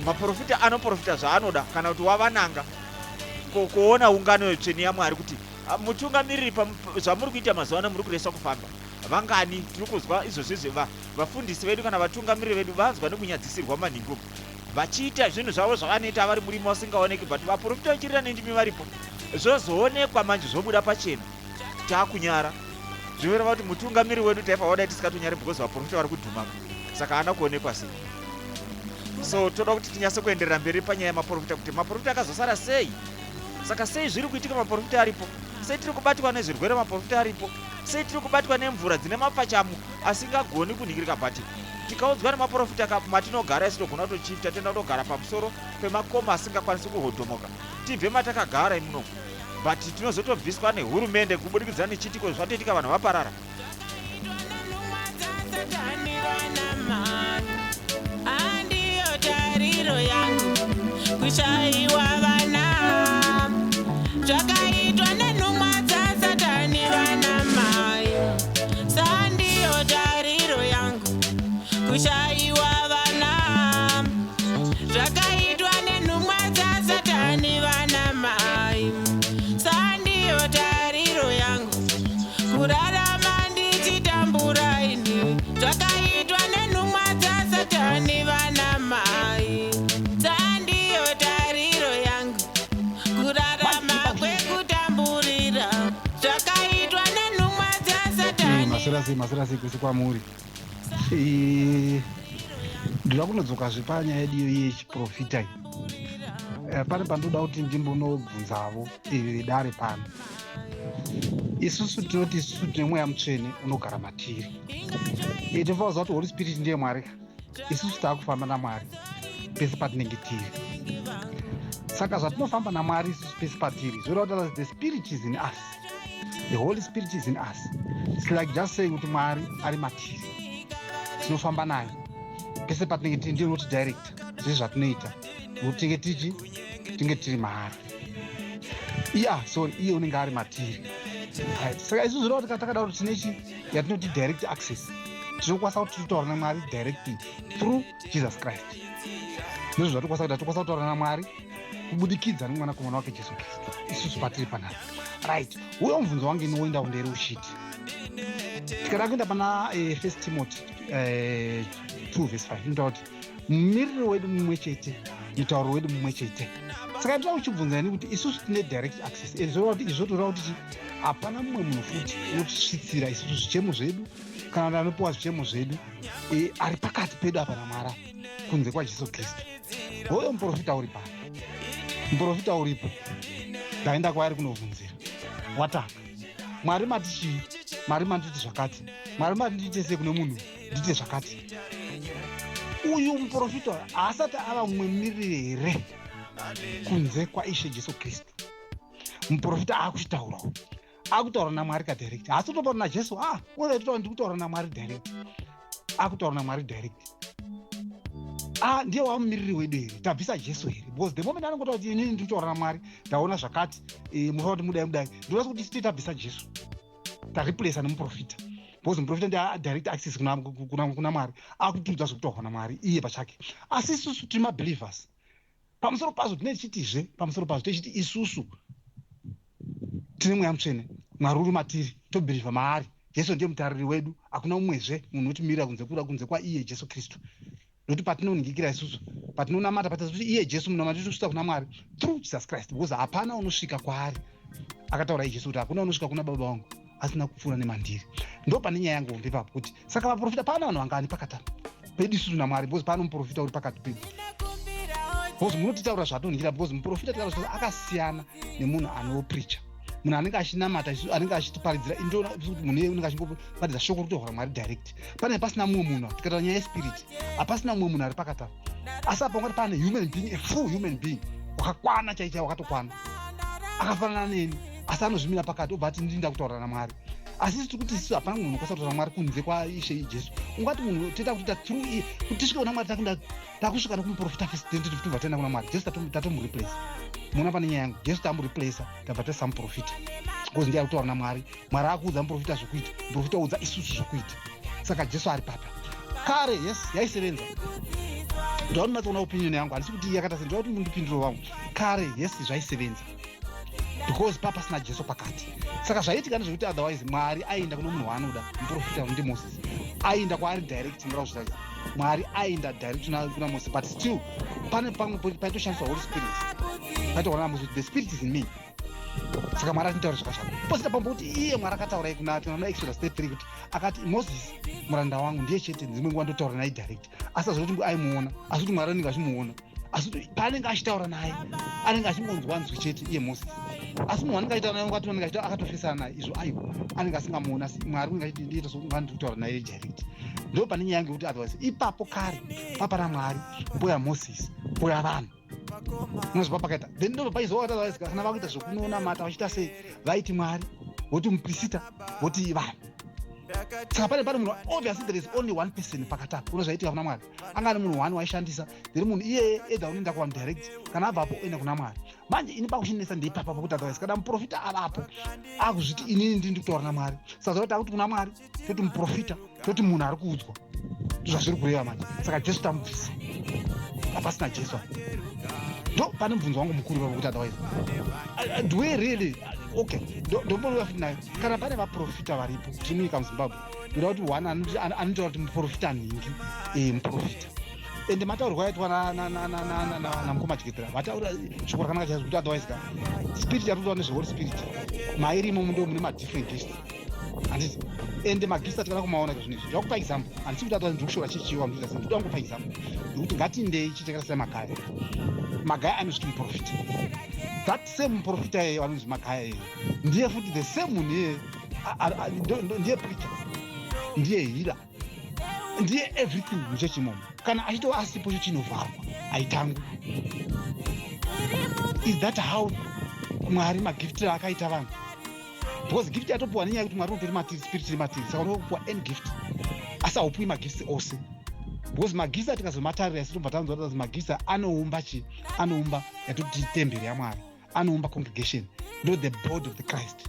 C: Maprofita anoprofita zvaanoda kana kuti wavananga kuona ungano tsvene yaMwari kuti mutungamiriri zvamuri kuita mazuva ano muri kuresa kufamba. Vangani tiri kuzwa izvozvizvi vafundisi vedu kana vatungamiriri vedu vanzwa nekunyadzisirwa manhingi umu vachiita zvinhu zvavo zvavanoita vari murima usingaoneki, but vaprofita vachirira nendimi varipo, zvozoonekwa manje, zvobuda pachena, taakunyara. Zvinoreva kuti mutungamiri wedu taifa wadai tisikatonyari because vaprofita vari kudhuma, saka haana kuonekwa sei? So toda kuti tinyase kuenderera mberi panyaya yemaprofita, kuti maprofita akazosara sei? Saka sei zviri kuitika maprofita aripo? Sei tiri kubatwa nezvirwere maprofita aripo? Sei tiri kubatwa nemvura dzine mapfachamu asingagoni kunhingirika but tikaudzwa nemaprofita ka matinogara isu togona kutochifta toenda kutogara pamusoro pemakomo asingakwanisi kuhodhomoka tibve matakagara imuno but tinozotobviswa nehurumende kubudikidza nechiitiko zvatoitika vanhu vaparara.
B: Tariro yangu kushaiwa vana zvakaitwa nenhumwa dzasatani vana mai sandiyo tariro yangu kushaiwa vana zvakaitwa nenhumwa dzasatani vana mai sandiyo tariro yangu kurarama ndichitambura ini zvakaitwa nenhumwa dzasatani vana mai sandiyo tariro yangu kurarama kwekutamburira zvakaitwa nenhumwa dzasatani.
G: Maswera sei, maswera sei kwese kwamuri. Ndinoda kunodzokazve panyaya yedu iyoyi yechiprofita iyi. Pane pandoda kuti ndimbonobvunzavo vedare pano. Isusu tinoti isusu tine mweya mutsvene unogara matiri. Tinofanira kuziva kuti Holy Spirit ndiye Mwari ka. Isusu taakufamba naMwari pese patinenge tiri. Saka zvatinofamba naMwari isusu pese patiri, zvoreva kuti the Spirit is in us. The Holy Spirit is in us. It's like just saying kuti Mwari ari matiri. Tinofamba naye pese patinenge tiri, ndiye unoti director zvese zvatinoita. Nokuti tinge tichi tinge tiri maari. Iya, sorry, iye unenge ari matiri. Right. Saka isusu zvoreva kuti takadaro tine chi yatinoti direct access. Tinokwanisa kuti titaura naMwari directly through Jesus Christ. Ndizvo zvatinokwanisa kuita, tinokwanisa kutaura naMwari kubudikidza nemwanakomana wake Jesu Kristu. Isusu patiri panapa. Right. Uyo mubvunzo wangu ini woenda kumberi uchiti. Tikada kuenda pana First Timothy 2 verse 5 inotaura kuti mumiriro wedu mumwe chete, mutauro wedu mumwe chete. Saka ndinoda kuchibvunza ini kuti isusu tine direct access. Zvoreva kuti izvo toreva kuti hapana mumwe munhu futi unotisvitsira isusu zvichemo zvedu kana kuti anopiwa zvichemo zvedu ari pakati pedu apa naMwari kunze kwaJesu Kristu. Hoyo muprofita uri pano, muprofita uripo, ndaenda kwaari kunovhunzira. Watanga Mwari mati chii? Mwari manditi zvakati, Mwari mati ndiite sei kune munhu, ndiite zvakati. Uyu muprofita haasati ava mumwe mumiriri here kunze kwaIshe Jesu Kristu? Muprofita akuchitaurawo, akutaura naMwari kadirect, haasi kutotaura naJesu. Unototaura ndiri kutaura naMwari direct, akutaura naMwari direct. Ndiye wamumiriri wedu here? Tabvisa Jesu here? Because the moment anongotaura kuti inini ndiri kutaura naMwari, ndaona zvakati, munofanira kuti mudai mudai, ndinoda kuti isu tabvisa Jesu, tareplacer nemuprofita. Because muprofita ndiye direct access kuna Mwari, akutiudza zvekutaurwa naMwari iye pachake. Asi isusu tiri mabelievers. Pamusoro pazvo tine tichitizve, pamusoro pazvo tichiti isusu tine mweya mutsvene, Mwari uri matiri, tobhilivha maari. Jesu ndiye mutariri wedu, hakuna umwezve munhu unotimirira kunze kwaiye Jesu Kristu. Nokuti patinoningikira isusu, patinonamata, patinoti iye Jesu munamata tinosvika kuna Mwari through Jesus Christ, because hapana unosvika kwaari. Akataura iye Jesu kuti hakuna unosvika kuna Baba vangu asina kupfuura nemandiri. Ndo pane nyaya yangu hombe ipapo kuti saka vaprofita pana vanhu vangani pakati apa pedu isusu naMwari, because pano muprofita uri pakati pedu. Because munotitaura zvatinoningira, because muprofita tikaura zvati akasiyana nemunhu anopreacha. Munhu anenge achinamata, anenge achitiparidzira, indoona kuti munhu iye unenge achingoparidza shoko rekutorwa Mwari direct. Pane pasina mumwe munhu, tikataura nyaya yespirit, hapasina mumwe munhu ari pakati apa. Asi apa ungati pane human being, a full human being, wakakwana chai chai, wakatokwana, akafanana neni, asi anozvimira pakati obva ati ndini ndakutaura naMwari. Asi isu tiri kuti isu hapana munhu unokwanisa kutaura naMwari kunze kwaIshe Jesu. Ungati munhu toita kuita through iye kuti tisvike kuna Mwari, takusvika nekumuprofita first, then tobva taenda kuna Mwari. Jesu tatomureplace. Muona pane nyaya yangu, Jesu tamureplacer, tabva tasamuprofita. Because ndiye ari kutaura naMwari. Mwari akuudza muprofita zvekuita, muprofita oudza isusu zvekuita. Saka Jesu ari papa. Kare, yes, yaisevenza. Ndoda kuti ndinatsoona opinion yangu, handisi kuti yakaita sei, ndoda kuti mundipindure wangu. Kare, yes, zvaisevenza. Because papa pasina Jesu pakati. Saka zvaiitika ndezvekuti otherwise Mwari aienda kune munhu waanoda, muprofita ndi Moses. Aienda kwaari direct, ndinoda kuzvitaridza. Mwari aienda direct kuna Moses, but still pane pamwe paitoshandiswa Holy Spirit. Paitoona na Moses, the spirit is in me. Saka Mwari atitaura zvakashata. Posita pambo kuti iye Mwari akataura kuna tinoona Exodus 33 kuti akati Moses muranda wangu ndiye chete dzimwe nguva ndotaura naye direct. Asi azoti kuti aimuona, asi kuti Mwari anenge achimuona. Asi kuti paanenge achitaura naye, anenge achingonzwa nzwi chete iye Moses. Asi munhu anenge aita naye ungati anenge aita akatofesana naye izvo, aiwa, anenge asingamuoni, asi Mwari unenge achiti sokunga ndiri kutaura naye direct. Ndo pane nyaya yangu yekuti otherwise ipapo kare papana Mwari, poya Moses, poya vanhu, unozva pakaita. Then ndobva paizova otherwise kana vakuita zvokunonamata vachiita sei, vaiti Mwari, voti muprisita, voti vanhu. Saka pane munhu, obviously there is only one person pakati apo. Unozvaitika kuna Mwari, anga ari munhu one waishandisa. Then munhu iyeye either unoenda kuvanhu direct, kana abvapo oenda kuna Mwari. Manje ini pakuchinetsa ndeipapa pakuti otherwise kana muprofita avapo akuzviti, "Inini ndiri kutaura naMwari," saka zvakati akuti kuna Mwari, toti muprofita, toti munhu ari kuudzwa, ndozvazviri kureva manje. Saka Jesu tamubvisa, hapasina Jesu apa. Ndo pane mubvunzo wangu mukuru ipapo kuti otherwise do we really, okay, ndombonouya futi nayo. Kana pane vaprofita varipo tiri munyika muZimbabwe, ndoda kuti one anotaura kuti muprofita nhingi, muprofita, ende mataurwa aitwa namukoma Jeketera, vataura shoko rakanaka chaizvo kuti otherwise ka spirit yatinotaura nezveHoly Spirit mairimo ndo mune madifferent gifts, handiti? Ende magifts atikada kumaona zvinhu izvi, ndakupa example. Handisi kuti atwa ndiri kushora chichiwa muchiita sei, ndikuda kungopa example nekuti ngatindei chichakaita semagaya. Magaya anozviti muprofita. That same muprofita iyeye vanonzi Magaya iyeye ndiye futi the same munhu iyeye ndiye preacher, ndiye healer, ndiye everything muchechi imomo. Kana achitova asipo, cho chinovharwa, haitangwi. Is that how Mwari magiftiro akaita vanhu? Because gift yatopiwa nenyaya yekuti Mwari unotori matiri, spirit iri matiri. Saka unopiwa any gift, asi haupiwi magifts ose, because magifts atikazomatarira isi tobva tanzwa kuti magifts anoumba chi anoumba yatoti temberi yaMwari, anoumba congregation, ndo the body of the Christ.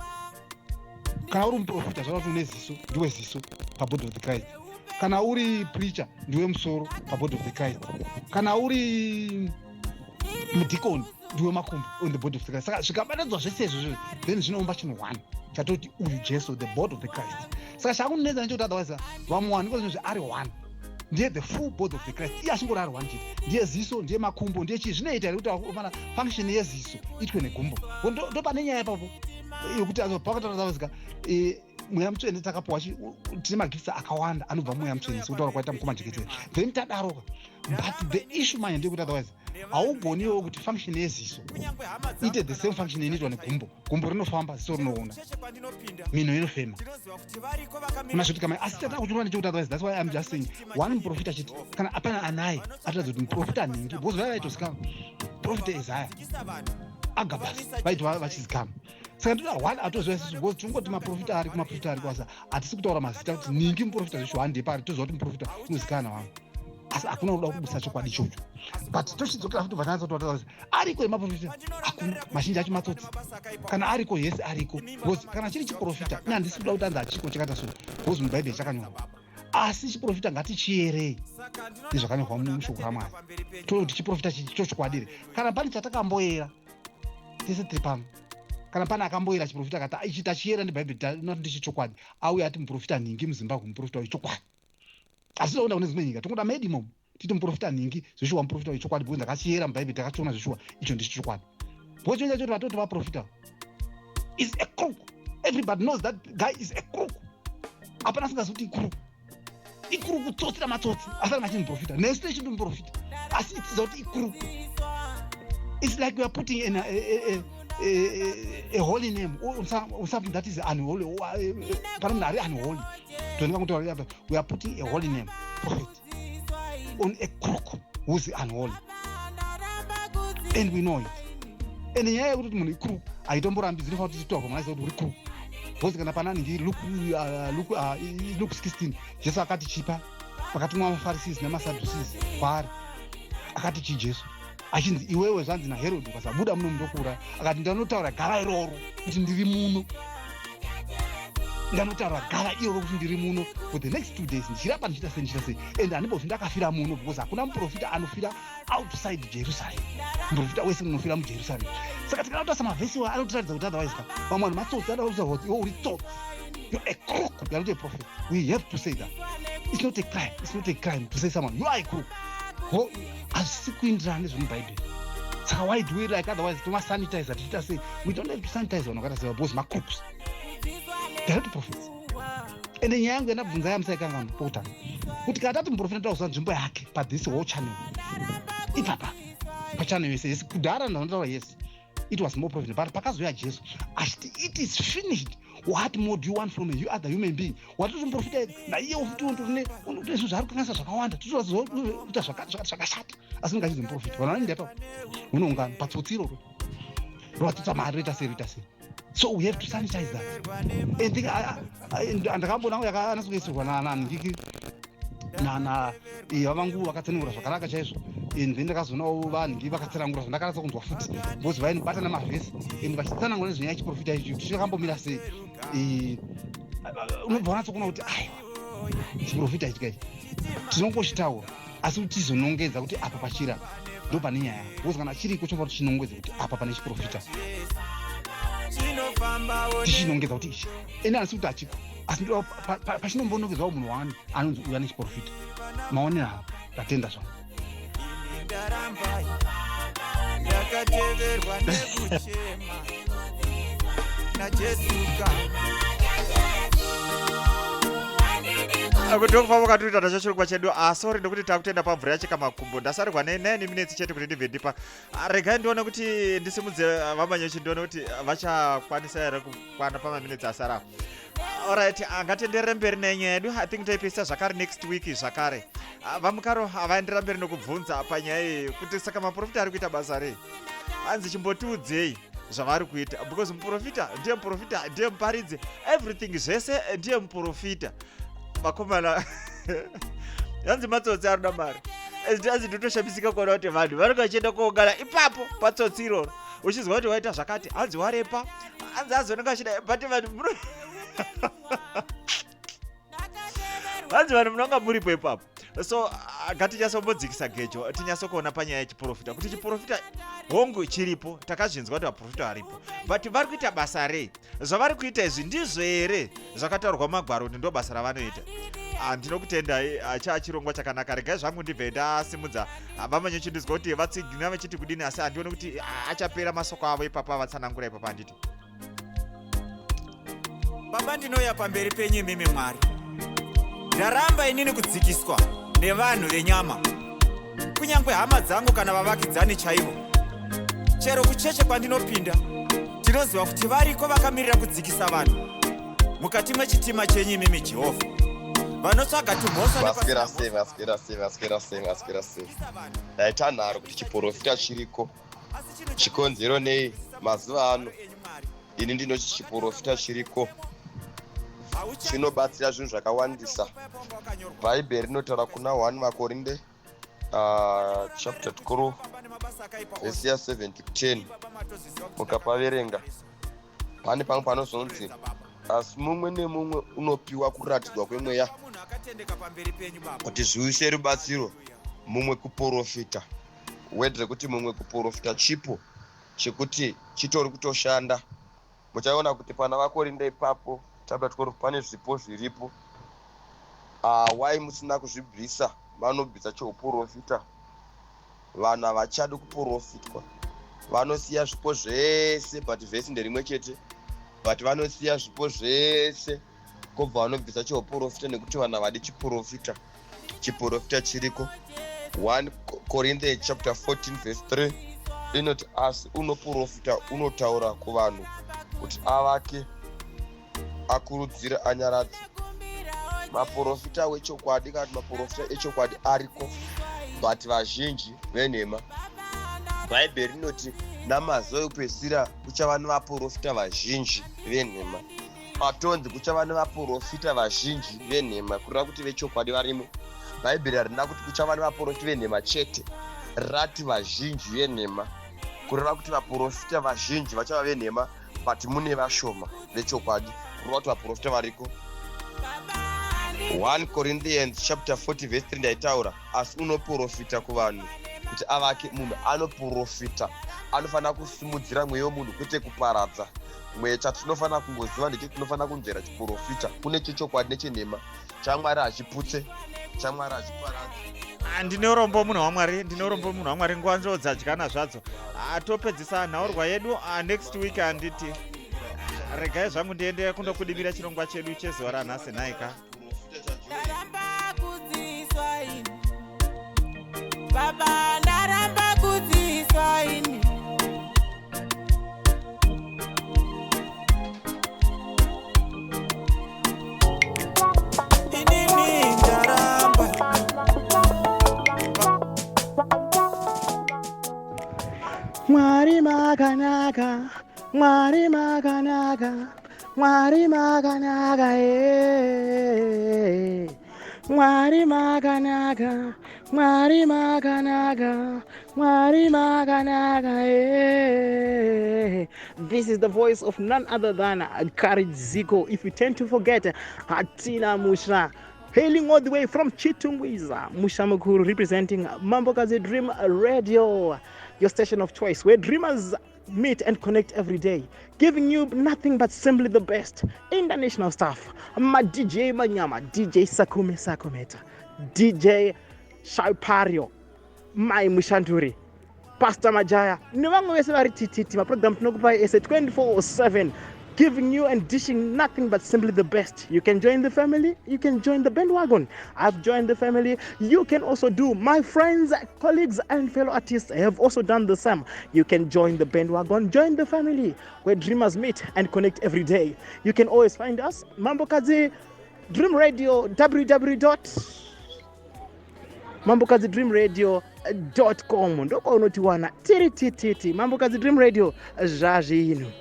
G: Kana uri muprofita, zvava kuti une ziso, ndiwe ziso pabody of the Christ. Kana uri preacher, ndiwe musoro pabody of the Christ. Kana uri mudhikoni, ndiwe makumbo on the body of the Christ. Saka zvikabatanidzwa zvese izvozvo, then zvinoumba chinhu one chatoti uyu Jesu, the body of the Christ. Saka chakunetsa nechekuti otherwise vamwe vanhu iko zvinozvi ari one, ndiye the full body of the Christ. Iye achingori ari one chete, ndiye ziso, ndiye makumbo, ndiye chii. Zvinoita here kuti fana function yeziso itwe negumbo? Ndo pane nyaya ipapo yekuti pakatarazika Mweya Mutsvene takapiwa, tine magifts akawanda anobva Mweya Mutsvene, sekutaura kwaita mukoma Jeketera. Then tadaroka, but the issue manje ndeyekuti otherwise haugoniwo kuti function yeziso ite the same function inoitwa negumbo. Gumbo rinofamba, ziso rinoona, mhino inofema, unazvoti kama. Asi tata kuchiona ndechekuti otherwise, that's why I'm just saying one muprofita chete. Kana apana anaye ataridza kuti muprofita nhingi, because vaya vaitozikama Profita Isaya, Agabus, vaiti vachizikama. Saka ndoda one atoziva isusu, because tinongoti maprofita ari kumaprofita ari kwasa, hatisi kutaura mazita kuti ningi muprofita zvisho handepari. Toziva kuti muprofita unozikanwa navanhu, asi hakuna kuda kubudisa chokwadi ichocho. But tochidzokera futi bva ariko emaprofita, hakuna, mazhinji acho matsotsi. Kana ariko yese ariko, because kana chiri chiprofita, ine handisi kuda kuti anzi hachiko chakaita so, because mubhaibheri chakanyorwa. Asi chiprofita ngatichiyerei nezvakanyorwa mushoko raMwari, toona kuti chiprofita chochokwadi here. Kana pane chatakamboyera tese tiri pano, kana pane akamboyera chiprofita kati ichi tachiyera nebhaibheri, noti ndichichokwadi, auye ati muprofita nhingi muZimbabwe, muprofita wechokwadi. Asi toenda kune dzimwe nyika, tongoda made imomo, titi muprofita nhingi zveshuwa, muprofita wechokwadi, because ndakachiyera mubhaibheri, takachiona zveshuwa, icho ndichichokwadi. Because chinoita choti vatoti vaprofita is a crook. Everybody knows that guy is a crook. Hapana asingazi kuti icrook, icrook, tsotsi ramatsotsi. Asi anga achini muprofita, nesu techindi muprofita, asi itiza kuti icrook. It's like we are putting in a holy name on something that is unholy. Pane munhu ari unholy, tondikangotaura, we are putting a holy name, prophet, on a crook who's unholy, and we know it. And nyaya yekuti munhu icrook haitomborambi, dzinofanira kuti titaurwa mwana kuti uri crook, because kana pana ningi Luke 16, Jesu akati chipa pakatumwa maPharisees nemaSadducees kwaari, akati chi Jesu achinzi, "Iwewe, zvanzi naHerod, ukasabuda muno mundokuuraya." Akati, "Ndanotaura gava iroro kuti ndiri muno, ndanotaura gava iroro kuti ndiri muno for the next 2 days, ndichirapa, ndichiita sei, ndichiita sei, and handimbofi ndakafira muno, because hakuna muprofita anofira outside Jerusalem. Muprofita wese unofira muJerusalem." Saka tikada kutarisa mavhesi wa anotiratidza kuti otherwise ka vamwe vanhu matsotsi. Ada kutaura kuti iwe uri tsotsi, you're a crook, you're not a prophet. We have to say that. It's not a crime, it's not a crime to say someone, "You are a crook." Hazvisi kuindirana nezvemubhaibheri. Saka why do we like otherwise tomasanitizer tichiita sei? We don't have to sanitize vanhu vakaita seva, because macrooks, they're not prophets. Ende nyaya yangu yandabvunza yamusaikangano pokutanga kuti kana tati muprofita, toda kuziva nzvimbo yake pathis whole channel ipapa, pachannel yese yese. Kudhara ndanotaura, yes. It was more profitable. But pakazouya Jesu achiti, "It is finished. What more do you want from a other human being?" Watoti muprofita naiye futi unotine zvinhu zvaari kukanganisa zvakawanda, totoita zvakashata, asi unenge achinzi muprofita. Vanhu vanoenda ipapo, unoungana patsotsi iroro, rovatsotsa mari, roita sei, roita sei. So we have to sanitize that. And ndakambona yakanatsokuisirwa nandiki na vavangu vakatsanangura zvakanaka chaizvo. And then ndakazoonawo vanhu vakatsanangura zvandakanatsa kunzwa futi, because vainobata namavhesi and vachitsanangura nezvenyaya yechiprofita ichi, kuti chakambomira sei. Unobva wanatsa kuona kuti aiwa, chiprofita ichi kai tinongochitaura, asi kuti tizonongedza kuti apa pachira ndo pane nyaya, because kana chiriko chinofanira kuti chinongedze kuti apa pane chiprofita, tichinongedza kuti ichi ende handisi kuti hachiko, asi ndoda pachinombonongedzwawo munhu wani anonzi uya nechiprofita. Maonero avo, ndatenda zvangu.
B: Ndakateverwa nekuchema naJesuka.
C: Ndokufamba kwatiri nacho chirongwa chedu. Sorry, ndokuti takutenda pamvura yacheka makumbo. Ndasarirwa ne9 minutes chete kuti ndibve ndipa. Regai ndione kuti ndisimudze vaManyochi, ndione kuti vachakwanisa here kukwana pamaminutes asara. Alright, ngatienderere mberi nenyaya yedu. I think toipisa zvakare next week zvakare. VaMukaro vaenderera mberi nokubvunza panyaya iyi kuti saka maprofita ari kuita basa rei? Hanzi chimbotiudzei zvavari kuita, because muprofita ndiye muprofita, ndiye muparidzi, everything, zvese ndiye muprofita. Vakomana, hanzi matsotsi arikuda mari. Hanzi ndotoshamisika kuona kuti vanhu vanenge vachienda koungana ipapo patsotsi iroro, uchizwa kuti waita zvakati, hanzi warepa, hanzi azonenge achida, but vanhu, hanzi vanhu munonga muripo ipapo. So ngatinyatsobombodzikisa gejo, tinyatsokuona panyaya yechiprofita kuti chiprofita hongu chiripo, takazvinzwa kuti vaprofita varipo, but vari kuita basa rei? Zvavari kuita izvi ndizvo here zvakataurwa mumagwaro kuti ndo basa ravanoita? Ndinokutendai, chachirongwa chakanaka. Regai zvangu ndibve ndasimudza vaManyochi, ndizwa kuti vatsigina vachiti kudini, asi handioni kuti achapera masoko avo ipapa vatsanangura ipapa, handiti?
B: Baba, ndinouya pamberi penyu imimi Mwari. Ndaramba inini kudzikiswa nevanhu venyama, kunyange hama dzangu kana vavakidzani chaivo. Chero kucheche kwandinopinda, tinoziva kuti variko vakamirira kudzikisa vanhu mukati mechitima chenyu imimi Jehovha, vanotsvaga tumhosva.
I: Vaswera sei? Vaswera sei? Vaswera sei? Vaswera sei? Ndaita nharo kuti chiprofita chiriko. Chikonzero nei mazuva ano ini ndinoti chiprofita chiriko, chinobatsira zvinhu zvakawandisa. Bhaibheri rinotaura kuna 1 Vakorinde chapter 12 vhesi ya7 to 10. Mukapaverenga, pane pamwe panozonzi, "Asi mumwe nemumwe unopiwa kuratidzwa kwemweya kuti zviuyise rubatsiro." Mumwe kuprofita, word rekuti mumwe kuprofita chipo chekuti chitori kutoshanda. Muchaona kuti pana Vakorinde ipapo chapter 12 pane zvipo zviripo. Why musina kuzvibvisa? Vanobvisa cheuprofita, vanhu havachadi kuprofitwa, vanosiya zvipo zvese, but vhesi nderimwe chete, but vanosiya zvipo zvese, kobva vanobvisa cheuprofita nekuti vanhu havadi chiprofita. Chiprofita chiriko. 1 Corinthians chapter 14 verse 3 inoti, "Asi unoprofita unotaura kuvanhu kuti avake, akurudzire, anyaradze." Maprofita wechokwadi kana kuti maprofita echokwadi ariko, but vazhinji venhema. Bhaibheri rinoti namazuva ekupedzisira kuchava nevaprofita vazhinji venhema. Patonzi kuchava nevaprofita vazhinji venhema, kureva kuti vechokwadi varimo. Bhaibheri harina kuti kuchava nevaprofita venhema chete, rati vazhinji venhema, kureva kuti vaprofita vazhinji vachava venhema, but mune vashoma vechokwadi, kureva kuti vaprofita variko. 1 Corinthians chapter 40 verse 3 ndaitaura, "Asi unoprofita kuvanhu kuti avake." Munhu anoprofita anofanira kusimudzira mweya wemunhu, kwete kuparadza mweya. Chatinofanira kungoziva ndechekuti tinofanira kunzvera chiprofita. Kune chechokwadi nechenhema. ChaMwari hachiputse, chaMwari hachiparadzi.
C: Ndine urombo, munhu waMwari, ndine urombo, munhu waMwari, nguva ndodzadyana zvadzo. Topedzisa nhaurwa yedu next week, handiti? Regai zvangu ndiende kundokudimira chirongwa chedu chezuva ranhasi nhaika.
B: Ndaramba kudziiswa ini, baba, ndaramba kudziiswa ini.
J: Mwari makanaka, Mwari makanaka, Mwari makanaka, eh. Mwari makanaka, Mwari makanaka, Mwari makanaka, eh. This is the voice of none other than Courage Ziko. If you tend to forget, Hatina Musha. Hailing all the way from Chitungwiza, Musha Mukuru representing Mambokazi Dream Radio, your station of choice where dreamers meet and connect every day, giving you nothing but simply the best international stuff. My DJ Manyama, DJ Sakume Sakumeta, DJ Shaipario, Mai Mushanduri, Pastor Majaya, nevamwe vese vari tititi maprogram tinokupai ese 24/7 giving you and dishing nothing but simply the best. You can join the family, you can join the bandwagon. I've joined the family. You can also do. My friends, colleagues, and fellow artists have also done the same. You can join the bandwagon, join the family where dreamers meet and connect every day. You can always find us, Mambokazi Dream Radio, www mambokadzi dream radio com ndokwaunotiwana tiri tititi Mambokadzi Dream Radio zvazvinhu.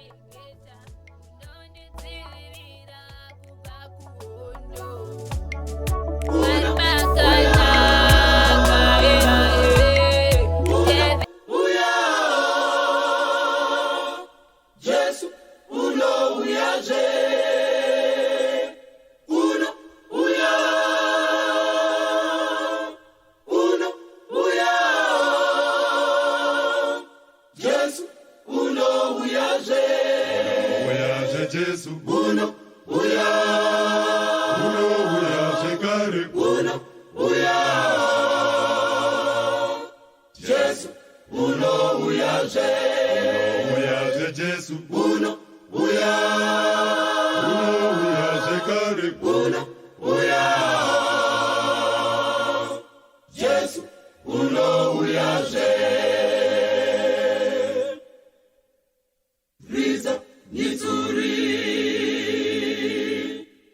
K: Jesu unouyazve unouya unouya Jesu unouyazve
L: Uyazve Jesu
K: unouya
L: unouya zvekare
K: unouya Jesu unouyazve
L: Uyazve Jesu
K: unouya
L: unouya zvekare
K: unouya Jesu unouyazve ridza nyitsuri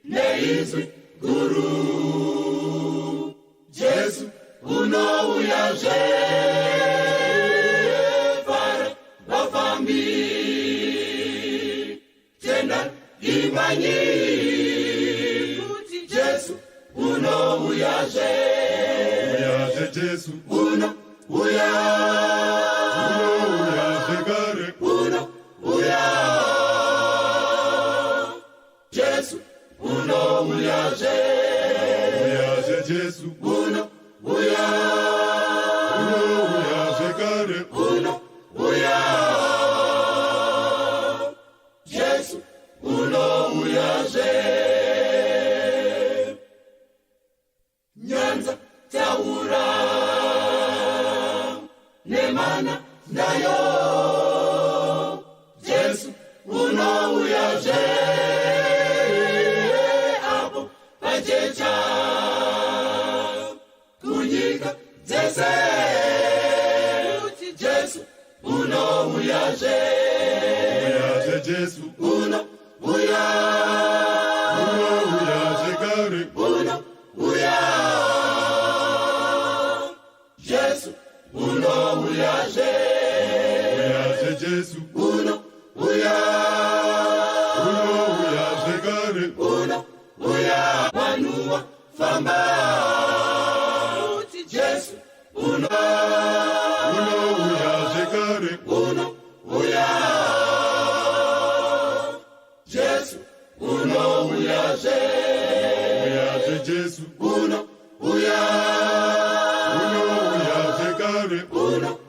K: neizwi guru Jesu unouyazve fara vafambi tenda imanyi kuti Jesu unouyazve
L: Uyazve Jesu
K: unouya
L: unouya zvekare
K: unouya Jesu unouyazve
L: Uyazve Jesu
K: unouya
L: unouya zvekare
K: unouya Jesu unouyazve nyanza taura nemana nayo Jesu unouyazve apo pajecha kunyika dzese kuti Jesu unouyazve
L: Uyazve Jesu
K: unouya
L: unouya zvekare
K: unouya Jesu unouyazve
L: Uyazve Jesu
K: unouya
L: unouya zvekare
K: unouya vanhu vafamba kuti Jesu
L: unouya zvekare
K: unouya Jesu unouyazve
L: Uyazve Jesu
K: unouya
L: unouya zvekare
K: unouya